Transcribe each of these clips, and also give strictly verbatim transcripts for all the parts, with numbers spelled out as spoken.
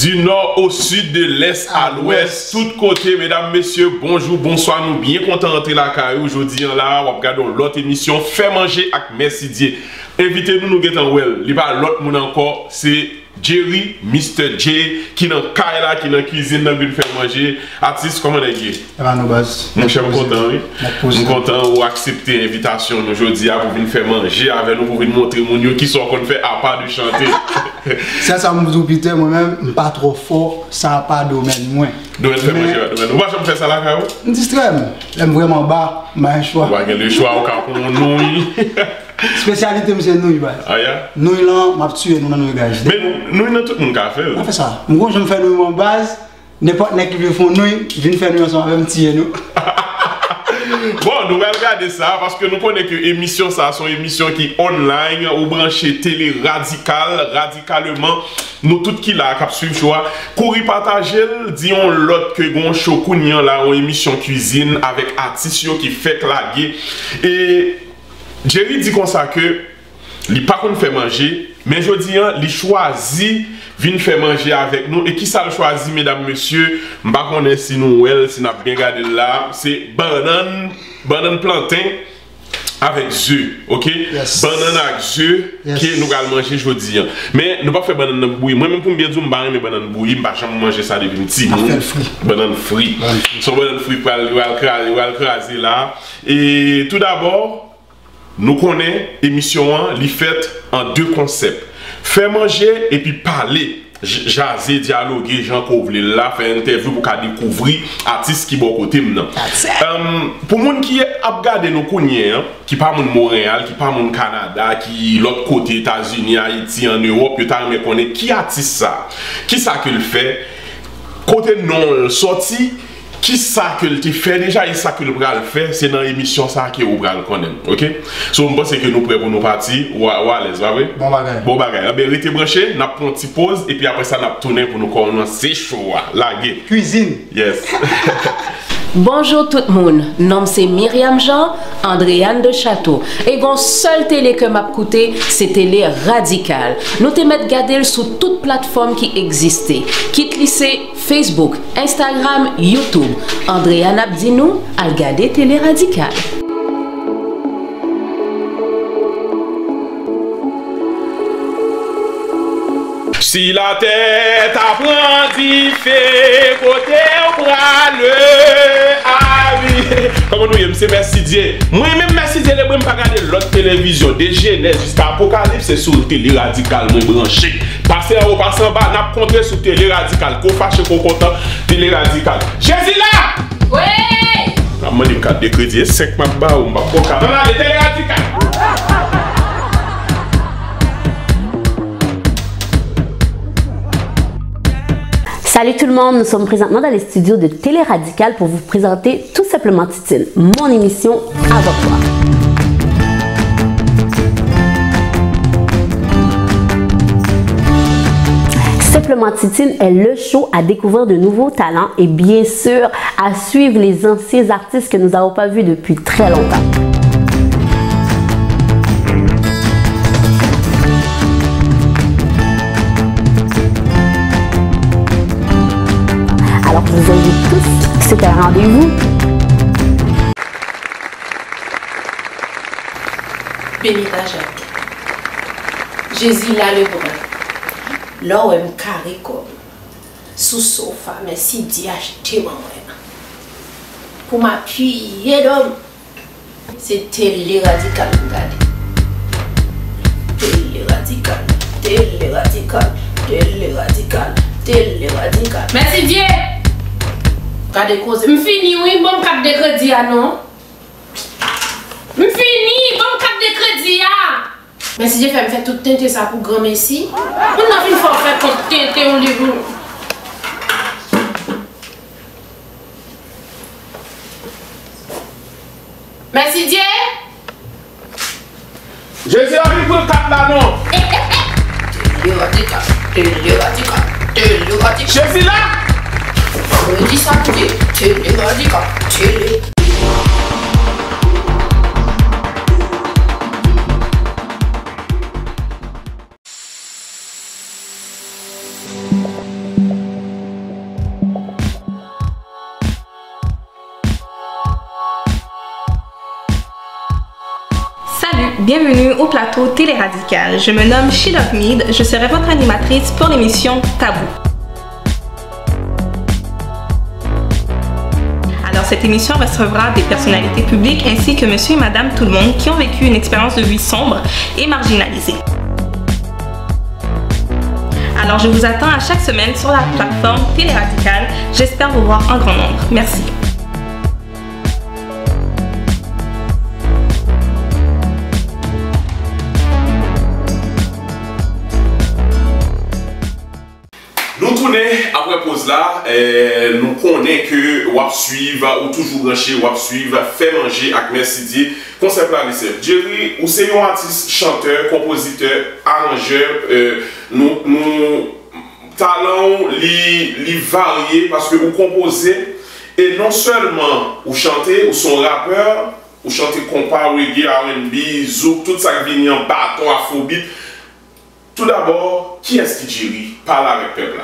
Du nord au sud, de l'est à l'ouest, tout kote, medam, mesye, bonjou, bonswa, nou byen kontan antre lakay ou jodi an la, w ap gade yon lòt emisyon Fè Manje ak Mèsidye. Envite nou, nou gentan wè l, li pa lòt moun ankò, se Jerry, Mister J, ki nan kay la, ki nan kwizin nan, vin fè manje. Atis, kòman nèg ye? Epa nou baz. Monchè, m kontan, wi. M kontan ou aksepte envitasyon nou jodi a pou vin fè manje avè nou, pou vin montre moun yo kisa w konn fè apa de chante. Sèl sa m di w, Peter, mwen menm, m pa twò fò, sa pa domèn mwen. Domèn fè manje, domèn. Ou pa janm fè sa lakay ou? M distrè m. Lè m vrèman ba, m pa gen chwa. Ou pa gen lechwa, ou ka pran yon nouy. Espesyalite m se nouy, baz. Ah, ya? Nouy lan, m ap tiye nou nan nouy, guys. Men nouy lan tout moun ka fè l. Mwen fè sa. M gon jan m fè nouy mwen, baz. Nenpòt nèg ki vle fè yon nouy, vin fè nouy ansanm avè m, tiye nou. Bon, nou pral gade sa, paske nou konnen ke emisyon sa, se yon emisyon ki online, ou branche Tele Radikal, radikaleman. Nou tout ki la, k ap swiv show a, kouri pataje l, di yon lòt ke gon show kounye an la, yon emisyon kwizin avèk atis yo ki fèk lage. E Jerry di konsa ke li pa konn fè manje, men jodi an, li chwazi vin fè manje avèk nou. E kisa l chwazi, medam, mesye? M pa konnen si nou wè l, si n ap byen gade l la. Se bannann, bannann planten avèk ze, oke? Yes. Bannann ak ze ke nou pral manje jodi an. Men nou p ap fè bannann nan bouyi. Mwen menm, pou m byen di w, m pa renmen bannann bouyi, m pa janm manje sa depi m timoun. Bannann fri. Bannann fri. Se yon bannann fri pral, pral kraze, pral kraze la. E tou dabò, nou konnen emisyon an, li fèt an de konsèp. Fè manje epi pale. J-, jaze, dyaloge jan ke w vle l la, fè entèvyou pou w ka dekouvri atis ki bò kote m nan. That's it. Em, pou moun ki ap gade nou kounye an, ki pa moun Monreyal, ki pa moun Kanada, ki lòt kote, Etazini, Ayiti, ann Ewòp, yo ta renmen konnen ki atis sa, kisa ke l fè, kote non l sòti, kisa ke l te fè deja e sa ke l pral fè, se nan emisyon sa ke ou pral konnen, oke? So, m panse ke nou prè pou nou pati, ou a-, ou alèz, pa vre? Bon bagay. Bon bagay. Anben, rete branche, n ap pran yon ti poz, epi apre sa, n ap tounen pou nou kòmanse show a. Lage. Kwizin. Yes. Bonjou tout moun, non m se Myriam Jean, Andréane de Chateau, e gon sèl tele ke m ap koute, se Tele Radikal. Nou te mèt gade l sou tout platfòm ki egziste, kit li se Facebook, Instagram, YouTube. Andréane ap di nou, al gade Tele Radikal. Si latè ta pran dife, kote w prale? Ah wi. Kòman nou ye? M se Mèsidye. Mwen menm Mèsidye Lebre, m pa gade lòt televizyon. De Jenèz jiska Apokalips, se sou Tele Radikal mwen branche. Pase anwo, pase anba, n ap kontre sou Tele Radikal. Ke w fache, ke w kontan, Tele Radikal. Jezi la! Wi! Ap mande m kat de kredi, e senk m ap ba ou, m p ap ba w kat. Ann ale, Tele Radikal! Salut tout le monde, nous sommes présentement dans les studios de Télé Radical pour vous présenter Tout simplement Titine, mon émission avant toi. Simplement Titine est le show à découvrir de nouveaux talents et bien sûr à suivre les anciens artistes que nous n'avons pas vus depuis très longtemps. Alors, je vous invite tous, c'est un rendez-vous. Benita Jacques. Jezi la Lebran. Lè w wè m kare kò m sou sofa, Mèsidye achte ban mwen pou m apiye do m. Se Tele Radikal m gade. Tele Radikal, Tele Radikal, Tele Radikal, Tele Radikal. Mèsidye! Gade koze. M fini wi, ban m kat de kredi a non. M fini, ban m kat de kredi a. Mèsidye fè m fè tout tenten sa pou granmesi. Moun nan vin fè w fè kont tenten yon liv. Mèsidye! Jezi la vin pran kat la non. Tele Radikal, Tele Radikal, Tele Radikal. Jezi la! Vandredi, samdi, Tele Radikal, Tele. Bienvenue au plateau Télé Radical. Je me nomme She Love Mead, je serai votre animatrice pour l'émission Tabou. Alors, cette émission recevra des personnalités publiques ainsi que monsieur et madame tout le monde qui ont vécu une expérience de vie sombre et marginalisée. Alors, je vous attends à chaque semaine sur la plateforme Télé Radical. J'espère vous voir en grand nombre. Merci. Nou tounen apre poz la, eh, nou konnen ke w ap swiv, ou toujou branche, w ap swiv Fè Manje ak Mèsidye, konsèp la li senp. Jerry, ou se yon atis chantè, konpozitè, aranjè, eh, nou, nou, talan w li, li varye paske ou konpoze, e non sèlman ou chante, ou se yon rapè, ou chante konpa, reggae, R and B, zouk, tout sa k vini an, baton, afrobeat. Toudabò, kiyès ki Jerry? Pale avèk pèp la.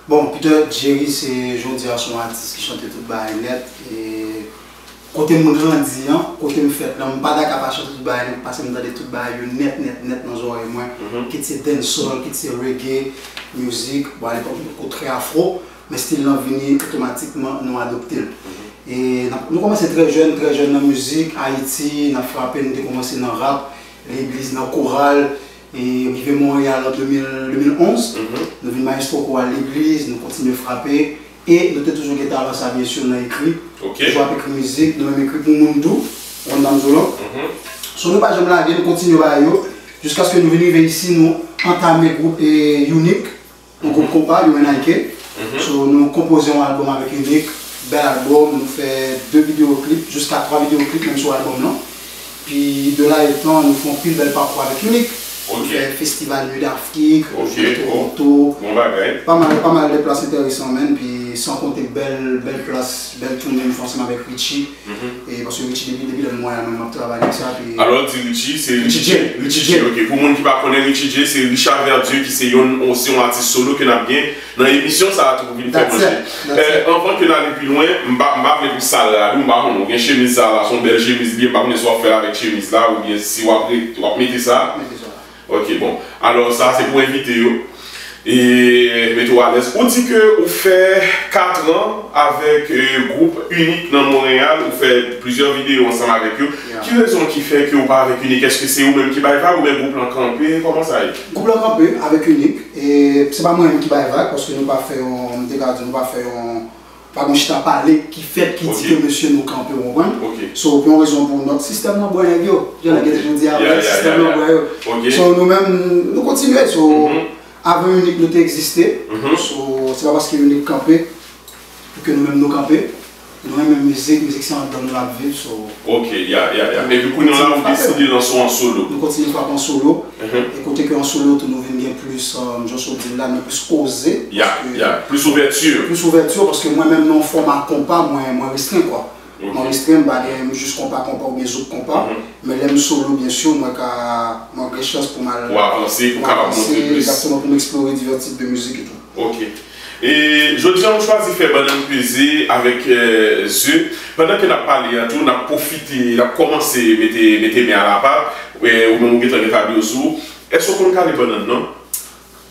Bon, Peter, Jerry se jodi a se yon atis ki chante tout bagay nèt. E kote m grandi an, kote m fèt lan, m pa ta ka pa chante tout bagay nèt paske m tande tout bagay yo nèt, nèt, nèt nan zòrèy mwen. Kit se dancehall, kit se reggae, music, bon, alepòk nou te trè afro, men stil lan vini otomatikman nou adopte l. E n ap, nou kòmanse trè jèn, trè jèn nan mizik, Ayiti, n ap frape, nou te kòmanse nan rap, legliz, nan koral, e rive Monreyal an de mil, de mil onz, nou vin mayestwo koral legliz, nou kontinye frape, e nou te toujou gen talan sa byen si nan ekri, toujou ap ekri mizik, nou menm ekri pou moun tou, ou konprann sa m di w lan. So nou pa janm lage, nou kontinye bagay yo, jiskaske nou vin rive isi, nou antame gwoup Unique, yon gwoup konpa, U N I K. So nou konpoze yon albòm avèk Unique, bèl albòm, nou fè de videyo klip, jiska twa videyo klip menm sou albòm lan. Pi de la etan, nou fè yon pil bèl pakou avèk Unique. Nou fè festival Nuit d'Afrique, nou jwe Toronto. Pa mal, pa mal de plas enteresan menm, pi san konte bèl, bèl plas, bèl tounen nou fè ansanm avèk Richie. E paske Richie depi, depi lè m wè a menm m ap travay avèk sa, pi. Alò di Richie, se Richie J. Richie J, ok. Pou moun ki pa konnen Richie J, se Richard Verdieu ki se yon, se yon atis solo ke n ap gen nan emisyon sa a tou pou vin fè manje. Anvan ke n ale pi lwen, m pa, m pa vle pou sal rad ou, m pa konnen, ou gen chemiz sa la, se yon bèl chemiz li ye, m pa konnen si w ap fè l avèk chemiz la oubyen si w ap, w ap mete sa. Ok, bon. Alò, sa se pou envite yo. E mete w alèz. Ou di ke ou fè kat an avèk gwoup Unique nan Monreyal, ou fè plizyè videyo ansanm avèk yo. Ki rezon ki fè ke ou pa avèk Unique? Èske se ou menm ki bay vag oubyen gwoup lan kanpe? Kòman sa ye? Gwoup lan kanpe avèk Unique. E se pa mwen menm ki bay vag, paske nou pa fè yon, m te ka di nou pa fè yon Pa gon chita pale ki fèt ki di ke mesye nou kanpe, ou konprann? So, pou yon rezon ou pou yon lòt, sistèm nan bwè nèg yo. Jan nèg yo toujou di a, sistèm nan bwè yo. So, nou menm, nou kontinye. So, avan Unique nou te egziste. So, se pa paske Unique kanpe pou ke nou menm nou kanpe. Nou renmen mizik, mizik se anndan nou l ap viv. So, Ok, ya, ya, ya. Epi kounye a la ou deside lanse w an solo. Nou kontinye frape an solo. E kote ke an solo tou nou vin gen plis, um, jan w di l la, nou plis oze. Ya, ya. Plis ouvèti. Plis ouvèti paske mwen menm nan yon fòma konpa, mwen, mwen restren kwa. Mwen restren, m pa gen jis konpa, konpa oubyen zouk konpa. Men lè m solo, byen si, mwen ka, mwen gen chans pou m al. Pou avanse, pou kapab montre plis. Egzakteman, pou m eksplore divès tip de mizik e tou. Ok. E jodi a nou chwazi fè Bannann Peze avèk Ze. Pandan ke n ap pale a tou, n ap pwofite, n ap kòmanse mete, mete men a lapa. Ou menm ou gentan gen tablo sou ou. Èske w konn kale bannann nan?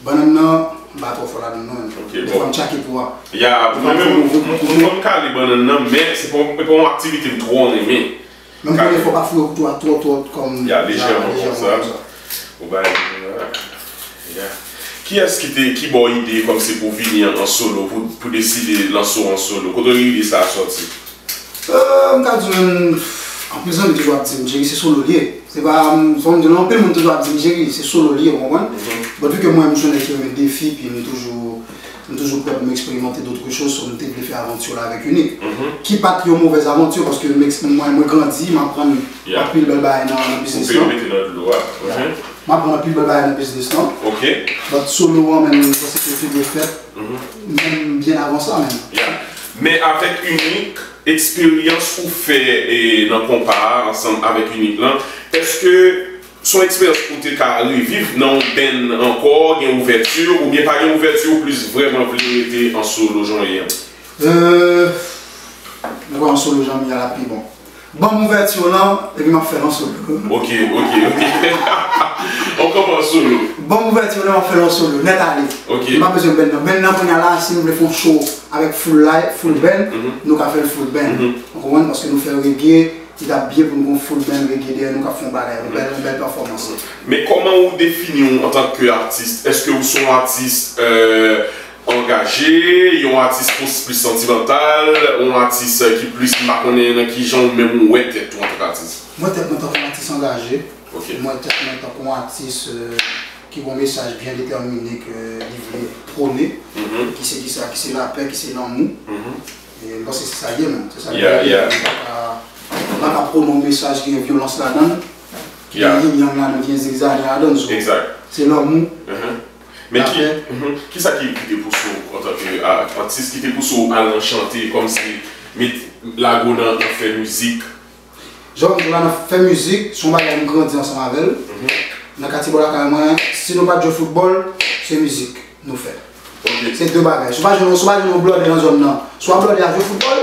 Bannann nan, m pa twò fò ladan l non. Ok, bon. Defwa m tchake pou a. Ya, mwen menm, m konn kale bannann nan, men se pa yon aktivite m twò renmen. Menm konnen fò w pa foure kouto a twò twò kòm. Ya, lejèman konsa. Ou bay. Ya. Kiyès ki te, ki ba w ide kòmsi pou w vini an solo, pou, pou deside lanse w an solo? Kote ide sa a sòti? Euh, m ka di w, anpil zanmi toujou ap di m, Jerry se solo l ye. Se pa, fò m di w, anpil moun toujou ap di m, Jerry se solo l ye, ou konprann? But vu ke mwen, m se yon nèg ki renmen defi, pi m toujou M toujou prè pou m eksperimante d'autres choses, so m te vle fè avanti la avèk Unique. Ki pa t yon movèz avanti, paske m eks-, mwen, mwen grandi, m aprann anpil bèl bagay nan, nan biznis lan. M aprann anpil bèl bagay nan biznis lan. But solo an menm, m panse ke l te dwe fèt menm byen avan sa menm. Men avèk Unique, eksperyans ou fè, e, nan konpa a ansanm avèk Unique lan, èske Se yon eksperyans ou te ka reviv nan yon band ankò, gen ouvèti, oubyen pa gen ouvèti, ou plis vrèman vle rete an solo jan w ye an? Euh, m kwè an solo jan m ye a l ap pi bon. Ban m ouvèti lan, epi m ap fè l an solo. Ok, ok, ok. On kanpe an solo. Ban m ouvèti lan, m ap fè l an solo, nèt ale. Ok. M pa bezwen band nan. Band nan, kounye a la, si nou vle fè yon show avèk full live, full band, nou ka fè l full band. Ou konprann? Paske nou fè reggae, li t ap byen pou nou gon full band reggae dèyè nou k ap fè yon bagay, yon bèl, yon bèl pèfòmans. Men kòman ou defini w antanke atis? Èske ou se yon atis, euh, angaje, yon atis plis, plis santimantal, yon atis, euh, ki plis, m pa konnen nan ki jan ou menm ou wè tèt ou antanke atis? Mwen tèt mwen tankou yon atis angaje. Ok. Mwen tèt mwen tankou yon atis, euh, ki gon mesaj byen detèmine ke li vle pwone. Ki se ki sa, ki se lapè, ki se lanmou. E m panse se sa l ye menm. Se sa l ye. Yeah, yeah. M pa ka, m pa ka pwone yon mesaj ki gen vyolans ladan l, ki gen yin yang ladan l, ki gen zigzag ladan l. So, se lanmou. Men ki, ki sa ki, ki te pouse w antanke a-, atis, ki te pouse w al nan chante, kòmsi met lage w nan, nan fè mizik? Jan w di la, nan fè mizik, se yon bagay m grandi ansanm avè l. Nan katye bò lakay mwen, si nou pa t jwe foutbòl, se mizik nou fè. Se de bagay. Si w pa jwenn, si w pa jwenn yon blòdè nan zòn nan, swa blòdè a jwe foutbòl,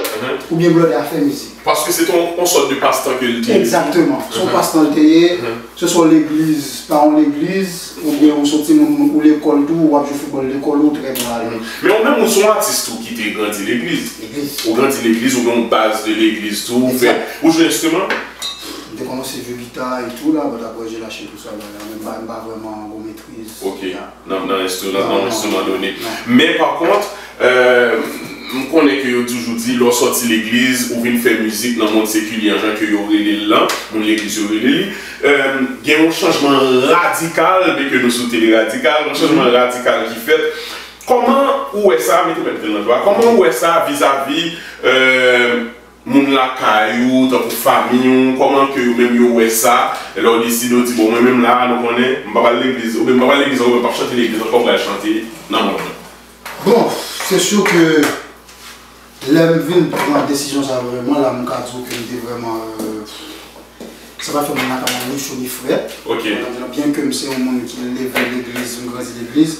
oubyen blòdè a fè mizik. Paske se te yon, yon sòt de pastan ke l te ye. Egzakteman. Se yon pastan l te ye. Se swa w legliz, pa yon legliz, oubyen ou se yon timoun ou lekòl tou, w ap jwe foutbòl lekòl ou, trè byen ale. Men ou menm, ou se yon atis tou ki te grandi legliz. Legliz. Ou grandi legliz, ou gen yon baz de legliz tou, ou fè, ou jwe enstriman? M te kòmanse jwe gita e tou la, but apre j'ai lâché tout ça, bagay la, men m pa, m pa vrèman gon metriz. Ok. Nan, nan enstriman, nan yon enstriman done. Men pa kont, euh, m konnen ke yo toujou di, lè w sòti legliz, ou vin fè mizik nan mond sekilye an, jan ke yo rele l lan, moun legliz yo rele li, euh, gen yon chanjman radikal, byen ke nou sou Tele Radikal, yon chanjman radikal ki fèt. Kòman ou wè sa, mete mèt grenn nan dwa, kòman ou wè sa vizavi, euh, moun lakay ou, tankou fanmi w, kòman ke yo menm yo wè sa, lè w deside w di, bon, mwen menm la, nou konnen, m p ap al legliz, oubyen m p ap al legliz ankò, mwen p ap chante legliz ankò, m pral chante nan mond lan? Bon, se si ke lè m vin pran desizyon sa vrèman, la, m ka di w ke m te vrèman, euh, Sa pa fè moun lakay mwen ni cho ni frèt. Ok. Byen ke m se yon moun ki leve legliz, m grandi legliz,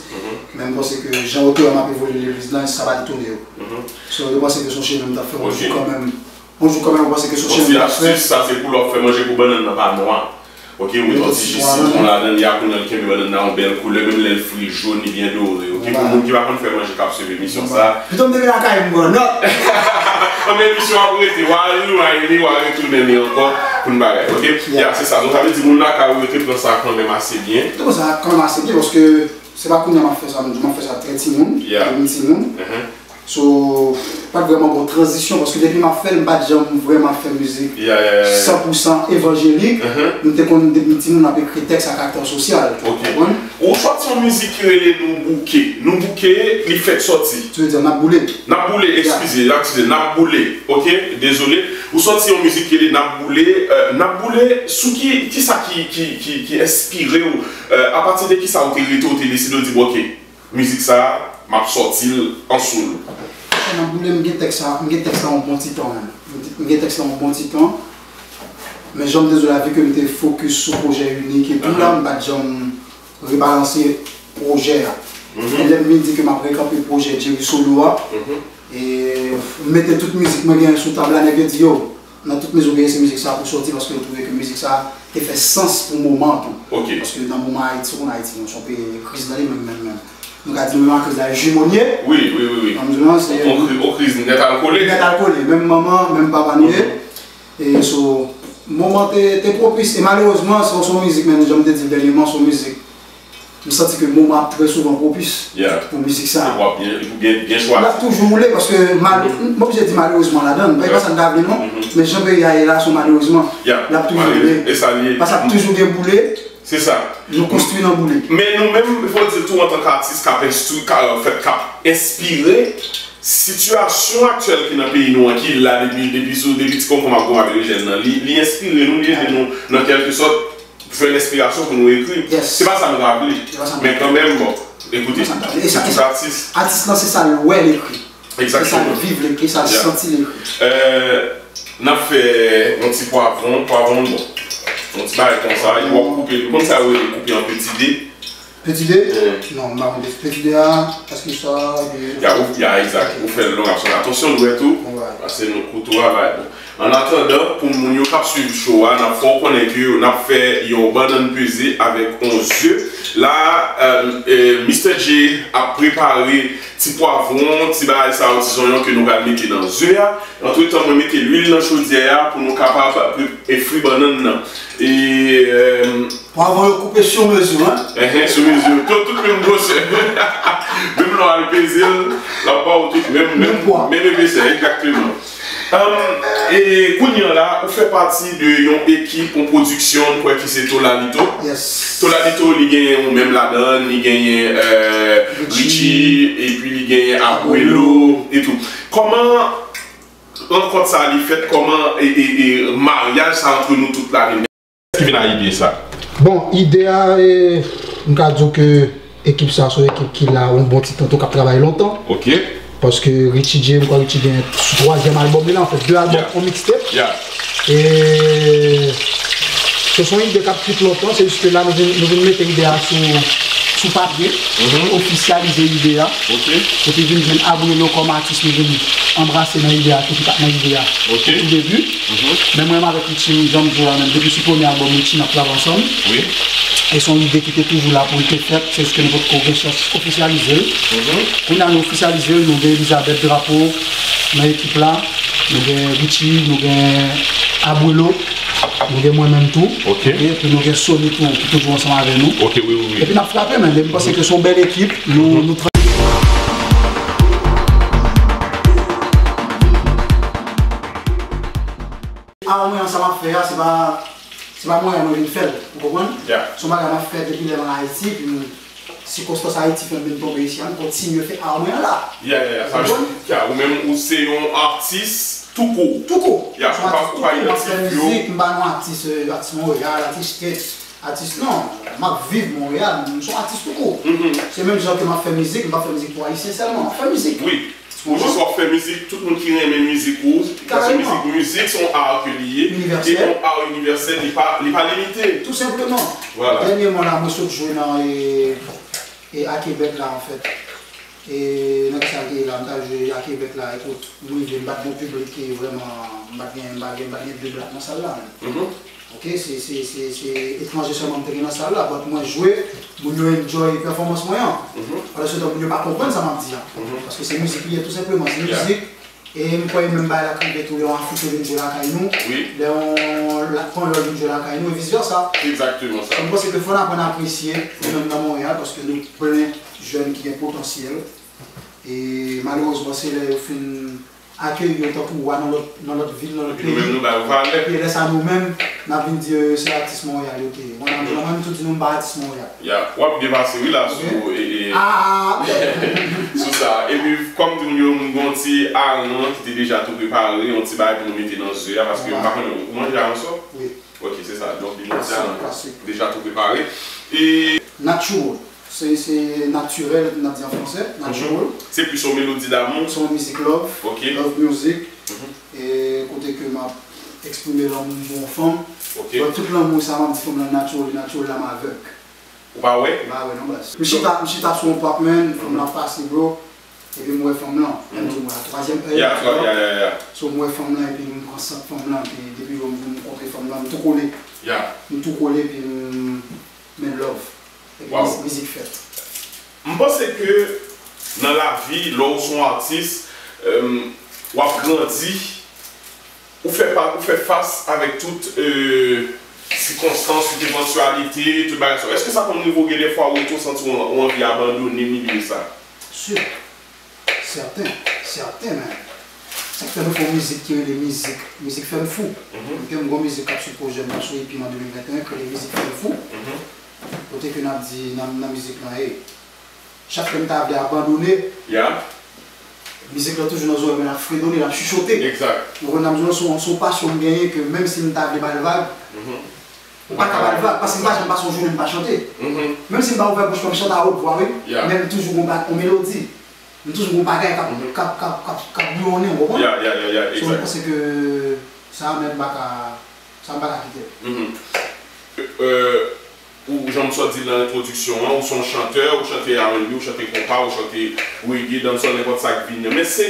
men m panse ke jan otè a m ap evolye legliz lan, sa pa etone yo. So, yo panse ke se yon chemen m t ap fè yon jou kanmenm. Yon jou kanmenm, yo panse ke se yon chemen m t ap fè. Yon ti astis, sa se pou lè w ap fè manje pou bannann nan pa nwa. Ok, ou met yon ti ji sitwon ladan l, y a kounye a l kenbe bannann nan yon bèl koulè, menm lè l fri, jòn, li byen dore. Ok, pou moun ki pa konn fè manje k ap swiv emisyon sa. Pito m te vin lakay m pran nòt. Anben, emisyon ap rete, w a rewine li, w a retounen li ankò pou n bagay. Ok? Ya, se sa. Donk, sa vle di moun lakay ou yo te pran sa kanmenm ase byen. Yo te pran sa kanmenm ase byen, paske se pa kounye a m ap fè sa, m di m ap fè sa trè timoun, depi m timoun. So, pa t vrèman gon tranzisyon, paske depi m ap fè l, m pa t janm vrèman fè mizik san pou san evanjelik. M te konn, depi m timoun, m ap ekri tèks a karaktè sosyal, ou konprann? Ou sòti yon mizik ki rele Nou Bouke. Nou Bouke, li fèk sòti. Ki vle di N ap boule. N ap boule, eskize, eskize, N ap boule. Ok, dezole. Ou sòti yon mizik ki rele N ap boule. Euh, N ap boule, sou ki, ki sa ki, ki, ki, ki enspire w? Euh, apati de ki sa ou te rete, ou te deside, ou di, bon, ok, mizik sa, m ap sòti l an solo. N ap boule, m gen tèks la, m gen tèks la yon bon ti tan menm. M gen tèks la yon bon ti tan. Men jan m te di w la, vi ke m te fokis sou pwojè inik e tou la, m pa t janm rebalanse pwojè a. Men lè m vin di ke m ap rekanpe pwojè Jerry Solo a, e m mete tout mizik mwen genyen sou tab la, nèg yo di, yo, nan tout mizik ou genyen, se mizik sa pou sòti, paske yo twouve ke mizik sa te fè sans pou moman an tou. Paske nan moman Ayiti, ou konn Ayiti, nou se yon peyi kriz nan li menm, menm, menm. Nou ka di menm kriz la, jimon ye. Wi, wi, wi, wi. Nan mizik lan, se yon kriz nèt al kole. Nèt al kole, menm manman, menm papa nou ye. E so, moman te, te pwopis. E malerezman, se, se yon mizik, menm jan m te di l dènyèman, se yon mizik. M santi ke moman ap trè souvan pwopis pou mizik sa. L ap toujou woule, paske mal-, m oblije di malerezman ladan l. E pa sa m ta vle non. Men jan peyi a ye la, se yon malerezman. L ap toujou woule. Paske ap toujou gen boule. Se sa. Nou konstwi nan boule. Men nou menm, fò di tou, antanke atis k ap enstwi, k ap fè, k ap enspire, sitiyasyon aktyèl ki nan peyi nou an, ki la depi, depi sou, depi ti konkonm ap gwo avèk jèn nan, li, li enspire nou, li ede nou, nan kèlkesòt, jwenn enspirasyon pou nou ekri. Se pa sa nou ta vle. Men kanmenm, bon, ekoute, se tout atis. Atis lan, se sa l wè l ekri. Se sa l viv l ekri, sa l santi l ekri. Euh, n ap fè yon ti pwavwon, pwavwon, bon. Yon ti bagay konsa, epi w ap koupe l. Konn sa yo rele koupe an peti de. Peti de? Non, m pa konn peti de a, èske sa, ya, ou, ya, egzak. Ou fè l long ap sòti. Atansyon, dwèt ou. Paske nou kouto a, bagay, bon. An atandan, pou moun yo k ap swiv show a, n ap fè w konnen ke n ap fè yon bannann peze avèk yon ze. La, euh, euh, Mister Djay ap prepare ti pwavwon, ti bagay sa yo, ti zonyon ke nou pral mete nan ze a. Antretan, mwen mete lwil nan chodyè a pou nou kapab pre- e fri bannann nan. E, euh, Pwavwon yo koupe sou mezi, en? Enhen, sou mezi. Tout, tout menm gwosè. Menm lè w al peze l, l ap ba w tout menm, menm, menm epesè, egzakteman. Ann, e kounye a la, ou fè pati de yon ekip, yon pwodiksyon, m kwè ki se Tolalito. Yes. Tolalito, li genyen ou menm ladan, li genyen, euh, Richie. Richie, epi li genyen Abuelo, etou. Kòman rankont sa li fèt? Kòman e, e, e maryaj sa antre nou tout la vin? Ki vin a ide sa? Bon, ide a, e, m ka di w ke ekip sa se yon ekip ki la yon bon ti tan tou, k ap travay lontan. Ok. Paske Richie Djay, m kwè Richie gen sou twazyèm albòm li la, anfèt, de albòm, yeah, on mixtape. Yeah. E se yon ide k ap kwit lontan, se jis ke la nou vin, nou vin mete ide a sou, sou papye, mhm, ofisyalize ide a. Ok. Epi vin jwenn Abuelo kòm atis, nou vin anbrase nan ide a tou, ki pa t nan ide a, ok, o tou debi. Mhm. Men mwen menm avèk Richie, jan m di w la menm, depi sou premye albòm Richie, n ap travay ansanm. Wi. E se yon ide ki te toujou la pou l te fèt, se jis ke nou potko gen chans ofisyalize l. Mhm. Kounye a nou ofisyalize l, nou gen Elizabeth Drapeau nan ekip la, nou gen Richie, nou gen Abuelo, nou gen mwen menm tou. Ok. Epi nou gen Sony tou, ki toujou ansanm avè nou. Ok, wi, wi, wi. Epi n ap frape, men, m panse ke se yon bèl ekip. Nou, mhm, nou tra- A, mwen, sa m ap fè a, se pa, se pa mwen mwen vin fè l, ou konprann? Yeah. Se yon bagay m ap fè depi lè m an Ayiti, epi m, sikonstans Ayiti fè m vin tonbe isi a, m kontinye fè a mwen an la. Yeah, yeah, yeah. Ou konprann? Yeah, ou menm, ou se yon atis tou kou. Tou kou. Yeah, ou pa, ou pa idantifye w. M ap fè mizik, m pa yon atis, euh, atis Monreyal, atis States, atis, non. M ap viv Monreyal, m se yon atis tou kou. Mhm. Se menm jan ke m ap fè mizik, m pa fè mizik pou Ayisyen sèlman, m ap fè mizik. Wi. Ou jis w ap fè mizik, tout moun ki renmen mizik ou, paske mizik, mizik se yon art ke li ye, e yon art inivèsèl, li pa, li pa limite. Tou senpleman. Vwala. Dènyèman la, mwen sot jwe nan, e, e, A Québec la, anfèt. E nan ki sa l te ye la, m t al jwe A Québec la, ekout, m rive, m pa t gen yon piblik ki vrèman, m pa t gen, m pa t gen, m pa t gen de blak nan sal la menm. Mhm. Ok, se, se, se, se etranje sèlman m te gen nan sal la, but mwen jwe, moun yo enjoy pèfòmans mwen an. Mhm. Pandan se tan, moun yo pa konprann sa m ap di a. Mhm. Paske se mizik li ye, tou senpleman, se, yeah, mizik. E m kwè menm bagay la k rive tou, lè yon Afriken vin jwe lakay nou, wi, lè yon la, Panyòl vin jwe lakay nou, e vis vèsa. Egzakteman sa. So, m panse ke fò n aprann apresye nou menm nan Monreyal, paske nou plen jèn ki gen potansyèl. E malerezman, se lè yo fin akeyi yo tankou wa nan lòt, nan lòt vil, nan lòt peyi. Epi nou menm, nou ba yo valè. Epi lè sa, nou menm, n ap vin di, euh, se atis Monreyal yo te ye. Mwen, mwen, mwen, m tou di nou, m pa atis Monreyal. Ya, w ap byen pase, wi, la, sou, e, e, ah, sou sa. Epi, kòm di moun yo, m gon ti aran ki te deja tou prepare, yon ti bagay pou nou mete nan ze a, paske m pa konnen, ou manje aran sa? Wi. Ok, se sa. Donk, li gon ti aran deja tou prepare. E natural. Se, se natirèl, n ap di an fransè, natural. Mhm. Se plis yon melodi damou? Se yon mizik love, ok, love music. Mhm. E kote ke m ap eksprime lanmou m pou yon fanm. Ok. But tout lanmou sa, m ap di fanm lan natural, natural la m avèg. Ou pa wè? M pa wè non, baz. M chita, m chita sou yon parkman, fanm lan ap pase, bro. Epi m wè fanm lan, menm tou mwen, a twazyèm è a, ya, ya, ya, ya. So, m wè fanm lan, epi m pran sant fanm lan, epi depi lè m, m kontre fanm lan, m tou kole. Ya. M tou kole, epi m met love. Epi miz-, mizik fèt. M panse ke nan lavi, lè w se yon atis, euh, w ap grandi, ou fè pa, ou fè fas avèk tout, euh, sikonstans, tout evantyalite, tout bagay sa. Èske sa konn rive w gen dèfwa ou tou santi w, ou anvi abandone milye sa? Sir. Sèten, sèten menm. Sa k fè nou fè yon mizik ki rele Mizik, Mizik Fè M Fou. Mhm. Ok, m gon mizik k ap sou pwojè m nan sou E P m an de mil venteyen, ki rele Mizik Fè M Fou. Mhm. Kote ke n ap di nan, nan mizik lan, hey, chak lè m ta vle abandone, ya, mizik lan toujou nan zòrèy mwen, l ap fredone, l ap chichote. Egzak. Ou konprann, n ap di w, se yon, se yon pasyon m genyen ke menm si m ta vle ba l vag, mhm, ou pa ka ba l vag, paske m pa janm pase yon jounen m pa chante. Mhm. Menm si m pa ouvè bouch mwen, m chante a wot vwa, wi, ya, men m toujou gon ba-, yon melodi. M toujou gon bagay k ap, mhm, k ap, k ap, k ap, k ap bouyonnen, ou konprann? Ya, ya, ya, ya, so, m egzak, panse ke sa menm m pa ka, sa m pa ka kite. Mhm. Euh, ou, jan m sot di l nan entwodiksyon an, ou se yon chantè, ou chante R and B, ou chante konpa, ou chante reggae, dancehall, nenpòt sa k vini. Men se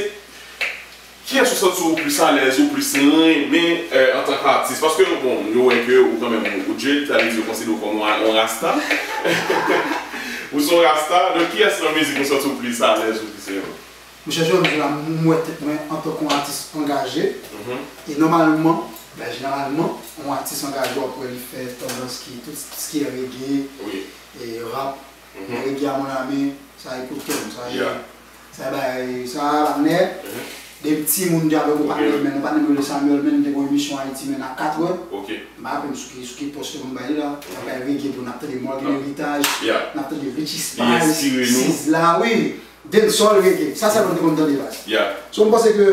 Kiyès ou santi w plis alèz, ou plis renmen, euh, antanke atis? Paske, bon, yo wè ke ou kanmenm ou, ou dread, sa vle di yo konsidere w kòm yon, yon rasta. Ou se yon rasta, donk kiyès nan mizik ou santi w plis alèz, ou plis renmen? Monchè, jodi a, m wè tèt mwen antanke yon atis angaje. Mhm. E nòmalman, ben, jeneralman, yon atis angaje, w ap wè li fè tandans ki, tout ce qui est reggae, wi, e rap. Mhm. Reggae à mon âme, sa e kout kè m, sa e, yeah, sa e bagay, sa e bagay nèt. Mhm. Depi m timoun deja avèk yon patnè m, men yon patnè m rele Samuel, men, nou te gen yon emisyon Ayiti, men, a katrè. Ok. M pa raple m sou ki, sou ki pòs ke moun bay li la. N ap bay reggae pou n ap tande Morgan Heritage, yeah, n ap tande Richie Spice, Sizzla, wi. Dancehall reggae. Sa sèlman m te konn tande baz. Yeah. So, m panse ke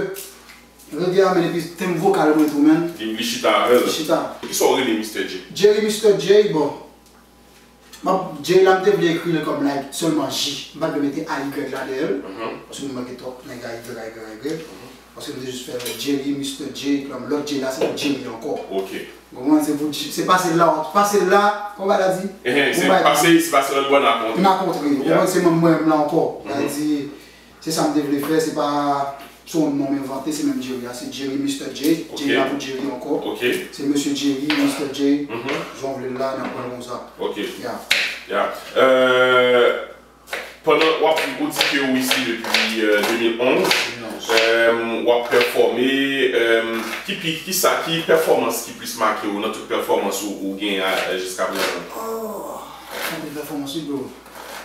reggae a, men, epi tenb vokal mwen tou, men. Li, li chita avè l. Li chita. Poukisa w rele Mister J? Jerry Mister J, bon. M ap, J la, m te vle ekri l kòm, like, sèlman J. M pa t vle mete A Y la dèyè l. Mhm. Paske m manke twòp nèg A Y, A Y, A Y. Mhm. Paske m te jis fè Jerry, Mister J, kòm lòt J la, se pou Jerry ankò. Ok. Ou konprann? Se pou J, se pase l la, pase l la, kòman bagay la di? Ehe, se pase, se pase lòt bò n a kontre. N a kontre. Ou konprann? Se mwen menm la ankò. Mhm. Sa vle di, se sa m te vle fè, se pa se yon non m envante, se menm Jerry a, se Jerry Mister J, ok, J la pou Jerry ankò. Ok. Se Mesye Jerry, Mister J, mhm, jan w vle l la, n ap pran l konsa. Ok. Ya. Ya. Euh, pandan w ap, ou di ke ou isi depi, euh, de mil onz, de mil onz, euh, w ap pèfòme, euh, ki pi, ki sa, ki pèfòmans ki plis make w nan tout pèfòmans ou, ou genyen a, euh, jiska prezan? Oh, anpil pèfòmans, wi, bro.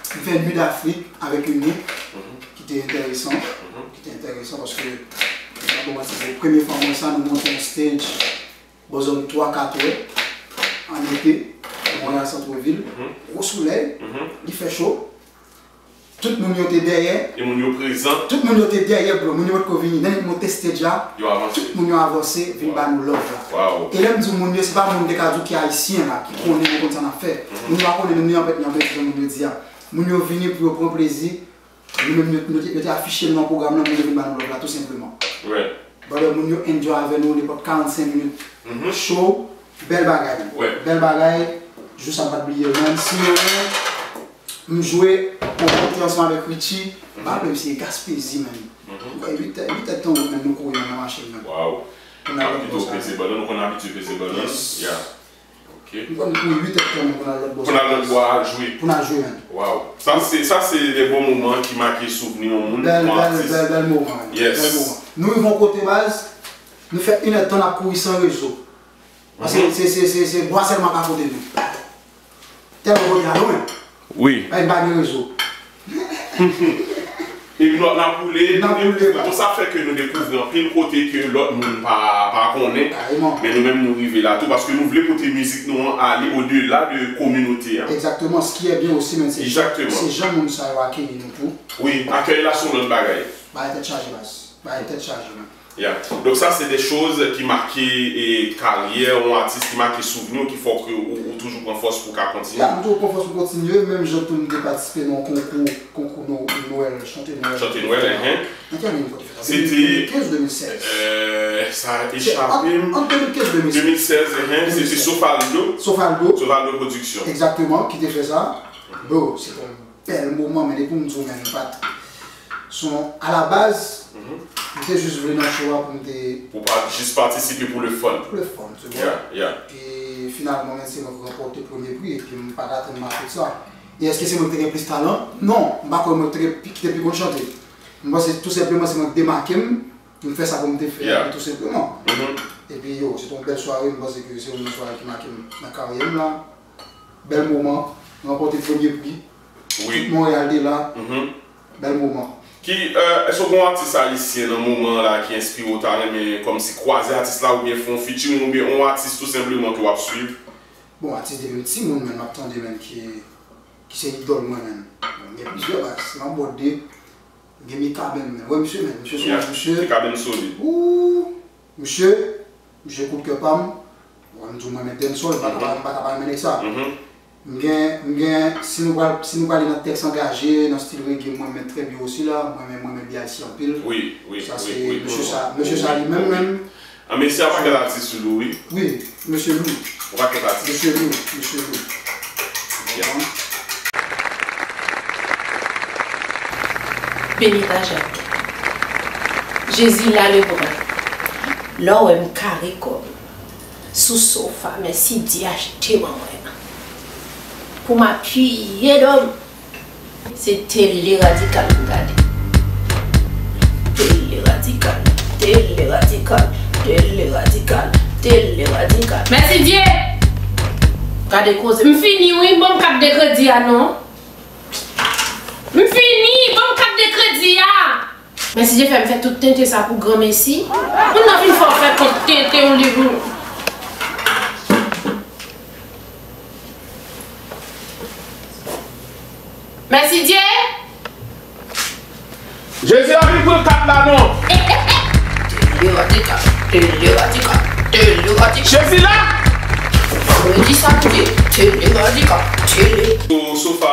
M fè Nuit d'Afrique avèk Unique, mhm, ki te enteresan, mhm, ki te enteresan paske, m pa bon, se premye fwa m wè sa, nou monte yon stage bò zòn twa, kat è, an ete, Montréal Centre-Ville, mhm, gwo solèy, mhm, li fè cho. Tout moun yo te dèyè. E moun yo prezan. Tout moun yo te dèyè, bro. Moun yo potko vini. Lè nèg monte stage la, yo avanse, tout moun yo avanse, vin ba nou love la. Wow. E lè m di moun yo, se pa moun te ka di w ki ayisyen la, ki konnen nou konn sa n ap fè. Mhm. Moun yo pa konnen nou ni anpèt ni anpèt jan moun yo di a. Moun yo vini pou yo pran plezi. Nou menm, nou, nou te, yo te afiche nou nan pwogram nan, moun yo vin ba nou love la, tou senpleman. Right. Brother, moun yo enjoy avè nou, nenpòt karannsenk minit. Mhm. Show, bèl bagay. Right. Bèl bagay, jou sa m pa t bliye l, man. Si yo, m jwe, on kontre ansanm avèk Richie, m pa raple m si e Gaspezi, man. Mhm. M kwè uit è, uit è tan wout, man, nou kouri nan machin, man. Wow. Pou n al lòt bò sa. Peze ballon, nou konn abitye peze ballon. Yes. Yeah. Ok. M konn kouri uit è tan pou n al lòt bò. Pou n al lòt bò a jwe. Pou n al jwe, man. Wow. Sa se, sa se de bon moman ki make souvni yon moun, bèl, yon bèl, atis. Bèl, bèl moman. Yes. Bèl moman. Nou rive yon kote baz, nou fè inèdtan n ap kouri san rezo. Paske, mhm, se, se, se, se bwa sèlman ka pote nou. Tèlman kote a lwen. Wi. Ay, m pa gen rezo. Epi nou, n ap woule, n ap woule, bon, sa fè ke nou dekouvri anpil kote ke lòt moun pa, pa konnen. Kareman. Men nou menm nou rive la tou, paske nou vle pote mizik nou an ale odela de kominote a. Egzakteman, ce qui est bien aussi, men se jan, egzakteman, se jan moun sa yo akeyi nou tou. Wi, akèy la se yon lòt bagay. Bagay tèt chaje, baz. Bagay tèt chaje, man. Yeah. Donk sa se de choz ki make, e, karyè yon atis, ki make souvni w, ki fè w ke ou, ou toujou pran fòs pou w ka kontinye. Yeah, m toujou pran fòs pou kontinye, menm jan tou m te patisipe nan yon konkou, konkou no-, Nwèl, chante Nwèl. Chante Nwèl, enhen. Nan ki ane m te fè sa? Se te, de mil kenz, de mil sèz. Euh, sa echape m. Ant, ant de mil kenz, de mil sèz. De mil sèz, enhen, se te Sofaldo. Sofaldo. Sofaldo Production. Egzakteman, ki te fè sa. Bro, se te yon bèl moman, men depi m di w, men m pa t. Son, alabaz, mhm, m te jis vle nan show a pou m te. Pou pa jis patisipe pou le fun. Pou le fun, tu vois. Yeah, yeah. E finalman, men se mwen ki ranpòte premye pri, epi m pa t atann m a tout sa. E èske se mwen ki te gen plis talan? Non, m pa kwè mwen ki te gen pi, ki te pi konn chante. M panse tou senpleman se mwen ki demake m, m fè sa pou m te fè, yeah, tou senpleman. Mhm. Epi yo, se te yon bèl sware, m panse ke se youn nan sware ki make m nan karyè m la. Bèl moman, m ranpòte premye pri. Wi. Tout Monreyal te la. Mhm. Bèl moman. Ki, euh, èske w gen yon atis ayisyen nan moman an la ki enspire w, ta renmen kòmsi kwaze atis la oubyen fè yon featuring oubyen yon atis tou senpleman ke w ap swiv? Bon, atis depi m timoun, men m ap tande, men ki, ki se idòl mwen, men. Bon, m gen plizyè, baz, m ap bòde. M gen Mikaben, men. Wè, misye, men. Misye se yon, yeah, misye. Mikaben solid. Ooh, misye, misye kout kè pa m. Wè, m di w mwen men dancehall, m pa ka pa, m pa ka pa renmen nèg sa. Mhm. M gen, m gen, si nou pral, si nou prale nan tèks angaje, nan stil reggae, mwen men trè byen osi la, mwen men, mwen men B I C anpil. Wi, wi, wi, wi. Sa se mesye sa, mesye sa li menm, menm. An, mesye a pakèt atis sou li, wi. Wi, mesye Lou. Yon pakèt atis. Mesye Lou, mesye Lou. Yeah. Benita Jacques. Jezi la levann. Lè w wè m kare kò m sou sofa, mèsi Dye achte ban mwen pou m apiye do m. Se tele radikal m gade. Tele radikal, tele radikal, tele radikal, tele radikal. Mèsi Dye! Gade koze. M fini wi, ban m kat de kredi a non. M fini, ban m kat de kredi a. Mèsi Dye fè m fè tout tenten sa pou granmesi. Moun nan vin fè w fè kont tenten yon liv ou. Mèsi Dye. Jezi la vin pran kat la non. Tele radikal, tele radikal, tele radikal. Jezi la. Mwen di sa pou di, tele radikal, tele. Sou sofa,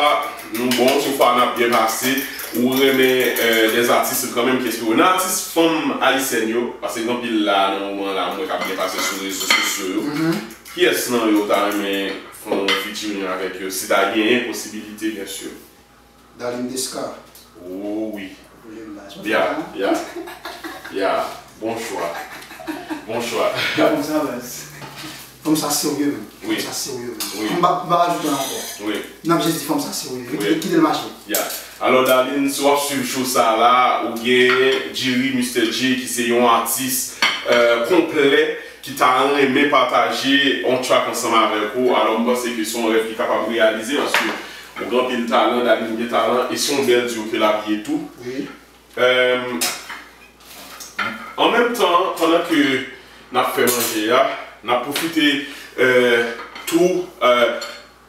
nou bon, sofa n ap byen pase. Ou renmen euh, des artistes kanmenm ki enspire w. Nan atis fanm ayisyèn yo, paske gen anpil la nan moman la, mwen k ap byen pase sou rezo sosyo yo. Kiyès nan yo w ta renmen fè yon featuring avèk yo, si ta genyen posibilite, byensi? Darline Desca. Oh wi. Ya, ya, ya. Bon chwa. Bon chwa. Bon sa, baz. Fanm sa serye menm. Wi. Fanm sa serye menm. Wi. M pa, m pa rajoute ankò. Wi. N ap jis di fanm sa serye. Wi. Kite, kite l mache. Ya. Alò, Darline, si w ap swiv show sa a la, ou gen Jerry Mister J, ki se yon atis euh, konplè, ki ta renmen pataje yon track ansanm avèk ou. Alò, m panse ke se yon rèv ki kapab reyalize, paske ou gen anpil talan, Darline gen talan, e se yon bèl duo ke l ap ye tou. Wi. Euh, an menm tan, pandan ke n ap fè manje a, n ap pwofite euh, tou euh,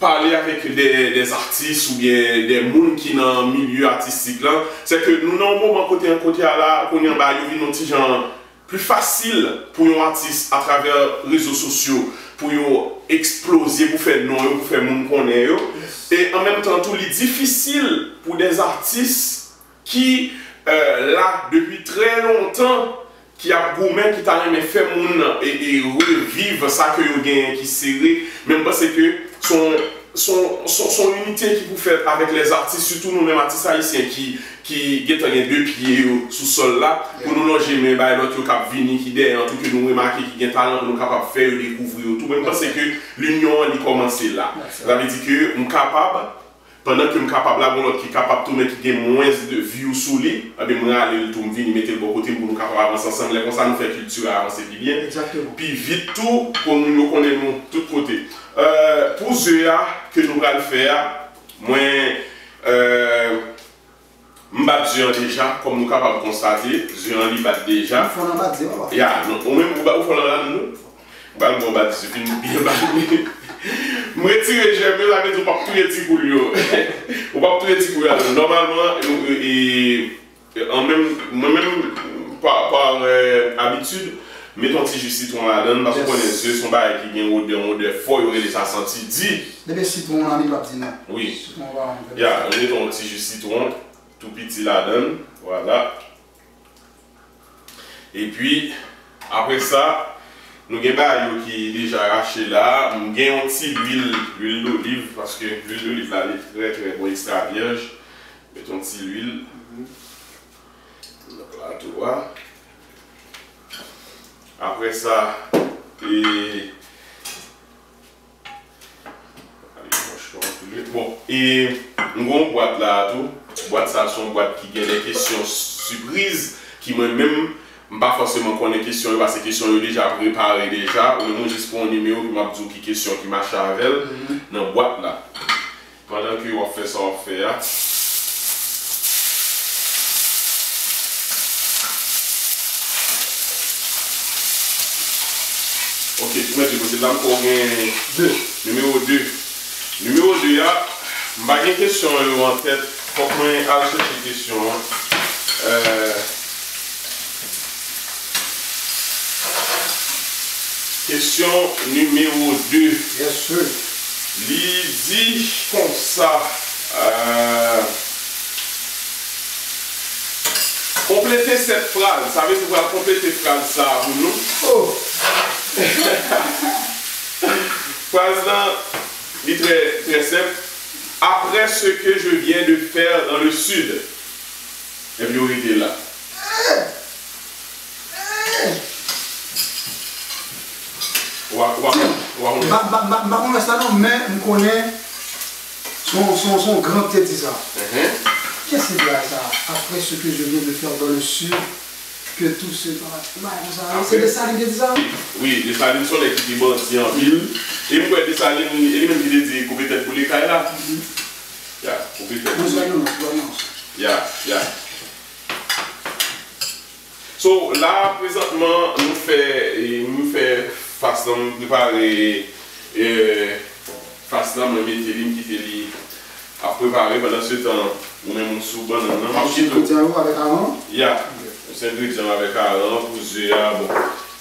pale avèk de, de artis oubyen de moun ki nan milye atistik lan. Se ke nou nan yon moman kote an kote a la, kounye a bagay yo vin yon ti jan pli fasil pou yon atis atravè rezo sosyo, pou yo eksploze, pou fè non yo, pou fè moun konnen yo. E an menm tan tou, li difisil pou de artis ki euh, la depi trè lontan, ki ap goumen, ki ta renmen fè moun e, e reviv sa ke yo genyen ki sere. Men m panse ke se yon, se yon, se yon, se yon inite ki pou fèt avèk lèzatis, sitou nou menm atis ayisyen ki, ki gentan gen de pye yo sou sòl la, pou nou lonje men bay lòt yo k ap vini, ki dèyè an tou, ke nou remake ki gen talan, pou nou kapab fè yo dekouvri yo tou. Men m panse ke linyon an, li kòmanse la. Sa vle di ke m kapab Pandan ke m kapab la, gon lòt ki kapab tou, men ki gen mwens de view sou li, enben, m rale l tou, m vini mete l bò kote m pou nou kapab avanse ansanm. Lè konsa, nou fè kilti a avanse pi byen, pi vit tou, pou moun yo konnen nou tout kote. Euh, pou ze a ke nou pral fè a, mwen, euh, M bat ze an deja, kòm nou kapab konstate, ze an li bat deja. Ou fò nan bat ze, papa. Ya, non, ou menm, ou ba, ou fò nan ladann tou. M pral ba w bat ze, fin byen bat li. M retire jèm yo, sa vle di ou p ap touye ti poul yo. Ou p ap touye ti poul yo ladann. Nòmalman, e, e, e, an menm, mwen menm, pa, pa, e, abitid, met yon ti ji sitwon ladann, paske ou konnen ze se yon bagay ki gen odè, yon odè fò, yo rele sa santi di. Depi sitwon an, li p ap di non. Wi. Sitwon an pa yon... Ya, met yon ti ji sitwon. Tou piti ladann, vwala. Epi, apre sa, nou gen bagay yo ki deja rache la. M gen yon ti lwil, lwil doliv, paske lwil doliv la, li trè, trè bon, ekstra vyèj. Met yon ti lwil. Nan plato a. Apre sa, e, Bon, e m gen yon bwat la a tou. Bwat sa a se yon bwat ki gen de kesyon sipriz ki mwen menm, m pa fòseman konnen kesyon yo, paske kesyon yo deja prepare deja. Ou menm ou jis pran yon nimewo, epi m ap di w ki kesyon ki mache avè l nan bwat la. Pandan ke w ap fè sa w ap fè a. Ok, pou mèt de kote la ankò, w gen de. Nimewo de. Nimewo de a, m pa gen kesyon yo an tèt. Fòk mwen al chèche kesyon an. Euh, Kesyon nimewo de. Yes, sir. Li di konsa, euh, konplete sèt fraz. Sa vle di ou pral konplete fraz sa a pou nou. Oh. Fraz lan, li trè, trè senp. Après ce que je viens de faire dans le sud. Epi ou rete la. Wa, wa, wa. M pa, m pa, m pa, m pa konn rès la non, men m konnen se yon, se yon, se yon gran k te di sa. Mhm. Kiyès se bagay sa? Après ce que je viens de faire dans le sud, que tout se bagay konsa. Se Desalin ki te di sa? Wi, Desalin se yon nèg ki te bandi anpil. Mhm. E m kwè Desalin, e li menm ki te di koupe tèt boule kay la. Mhm. Ya, koupe tèt boule. Mwen se yon, mwen se yon. Ya, ya. So, la, prezantman, nou fè, e, nou fè fas lan, m prepare, e, fas lan, mwen mete li, m kite li ap prepare. Pandan se tan, ou menm ou sou bannann nan, m ap kite w. Avèk aran? Ya. Ou se engredyan avèk aran, pou ze a, bon,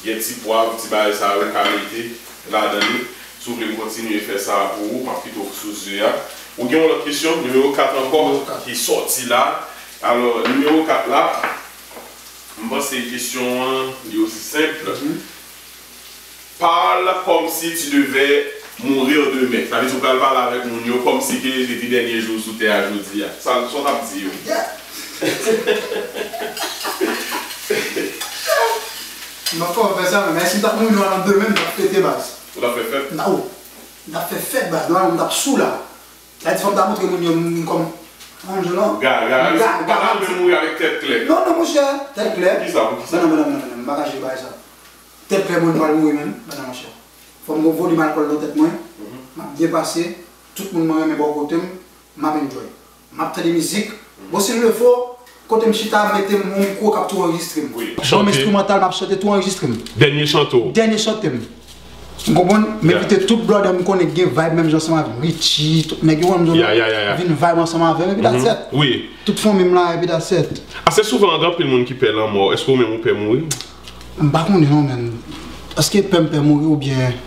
gen ti pwav, ti bagay sa yo, ou ka mete ladan li. Si w vle m kontinye fè sa pou ou, m ap kite w sou ze a. Ou gen yon lòt kesyon, nimewo kat ankò, ki sòti la. Alò, nimewo kat la, M panse kesyon an, li osi senp. Mhm. Parle comme si tu devais mourir demain. Sa vle di ou pral pale avèk moun yo kòmsi ke se te dènye jou sou tè a jodi a. Sa, sa w t ap di yo? Yeah. M pa fè sa, men si m t ap mouri nòmalman demen, m t ap fete baz. Ou t ap fè fèt? M ta, oh, m t ap fè fèt baz. Nòmalman, m t ap sou la. Sa di fò m ta montre moun yo m kòm anj lan. Ga, ga, ga, ga, pa ta vle mouri avèk tèt klè. Non, non, monchè, tèt klè. Poukisa, poukisa? Non, non, non, non, non, non, m pa ka jwe bagay sa. Tèt klè, mwen, m pral mouri menm, non, non, monchè. Fò m gon volim alkòl nan tèt mwen. Mhm. M ap byen pase. Tout moun mwen renmen bò kote m, m ap enjoy. M ap tande mizik. Mhm. Bon, si l le fo, kote m chita, mete m yon mikwo k ap tou anrejistre m. Wi. Bon, m enstrimantal, m ap chante tou anrejistre m. Dènye chante w. Dènye chante m. M konprann, m envite tout blòdè m konnen ki gen vibe menm jan ansanm avè m. Richie, tout nèg yo konn m di w la, vin vibe ansanm avè m, epi that's it. Wi. Tout fanmi m la, epi that's it. Ase souvan, gen anpil moun ki pè lanmò. Èske ou menm ou pè mouri? M pa konnen non, men. Èske pè m pè mouri oubyen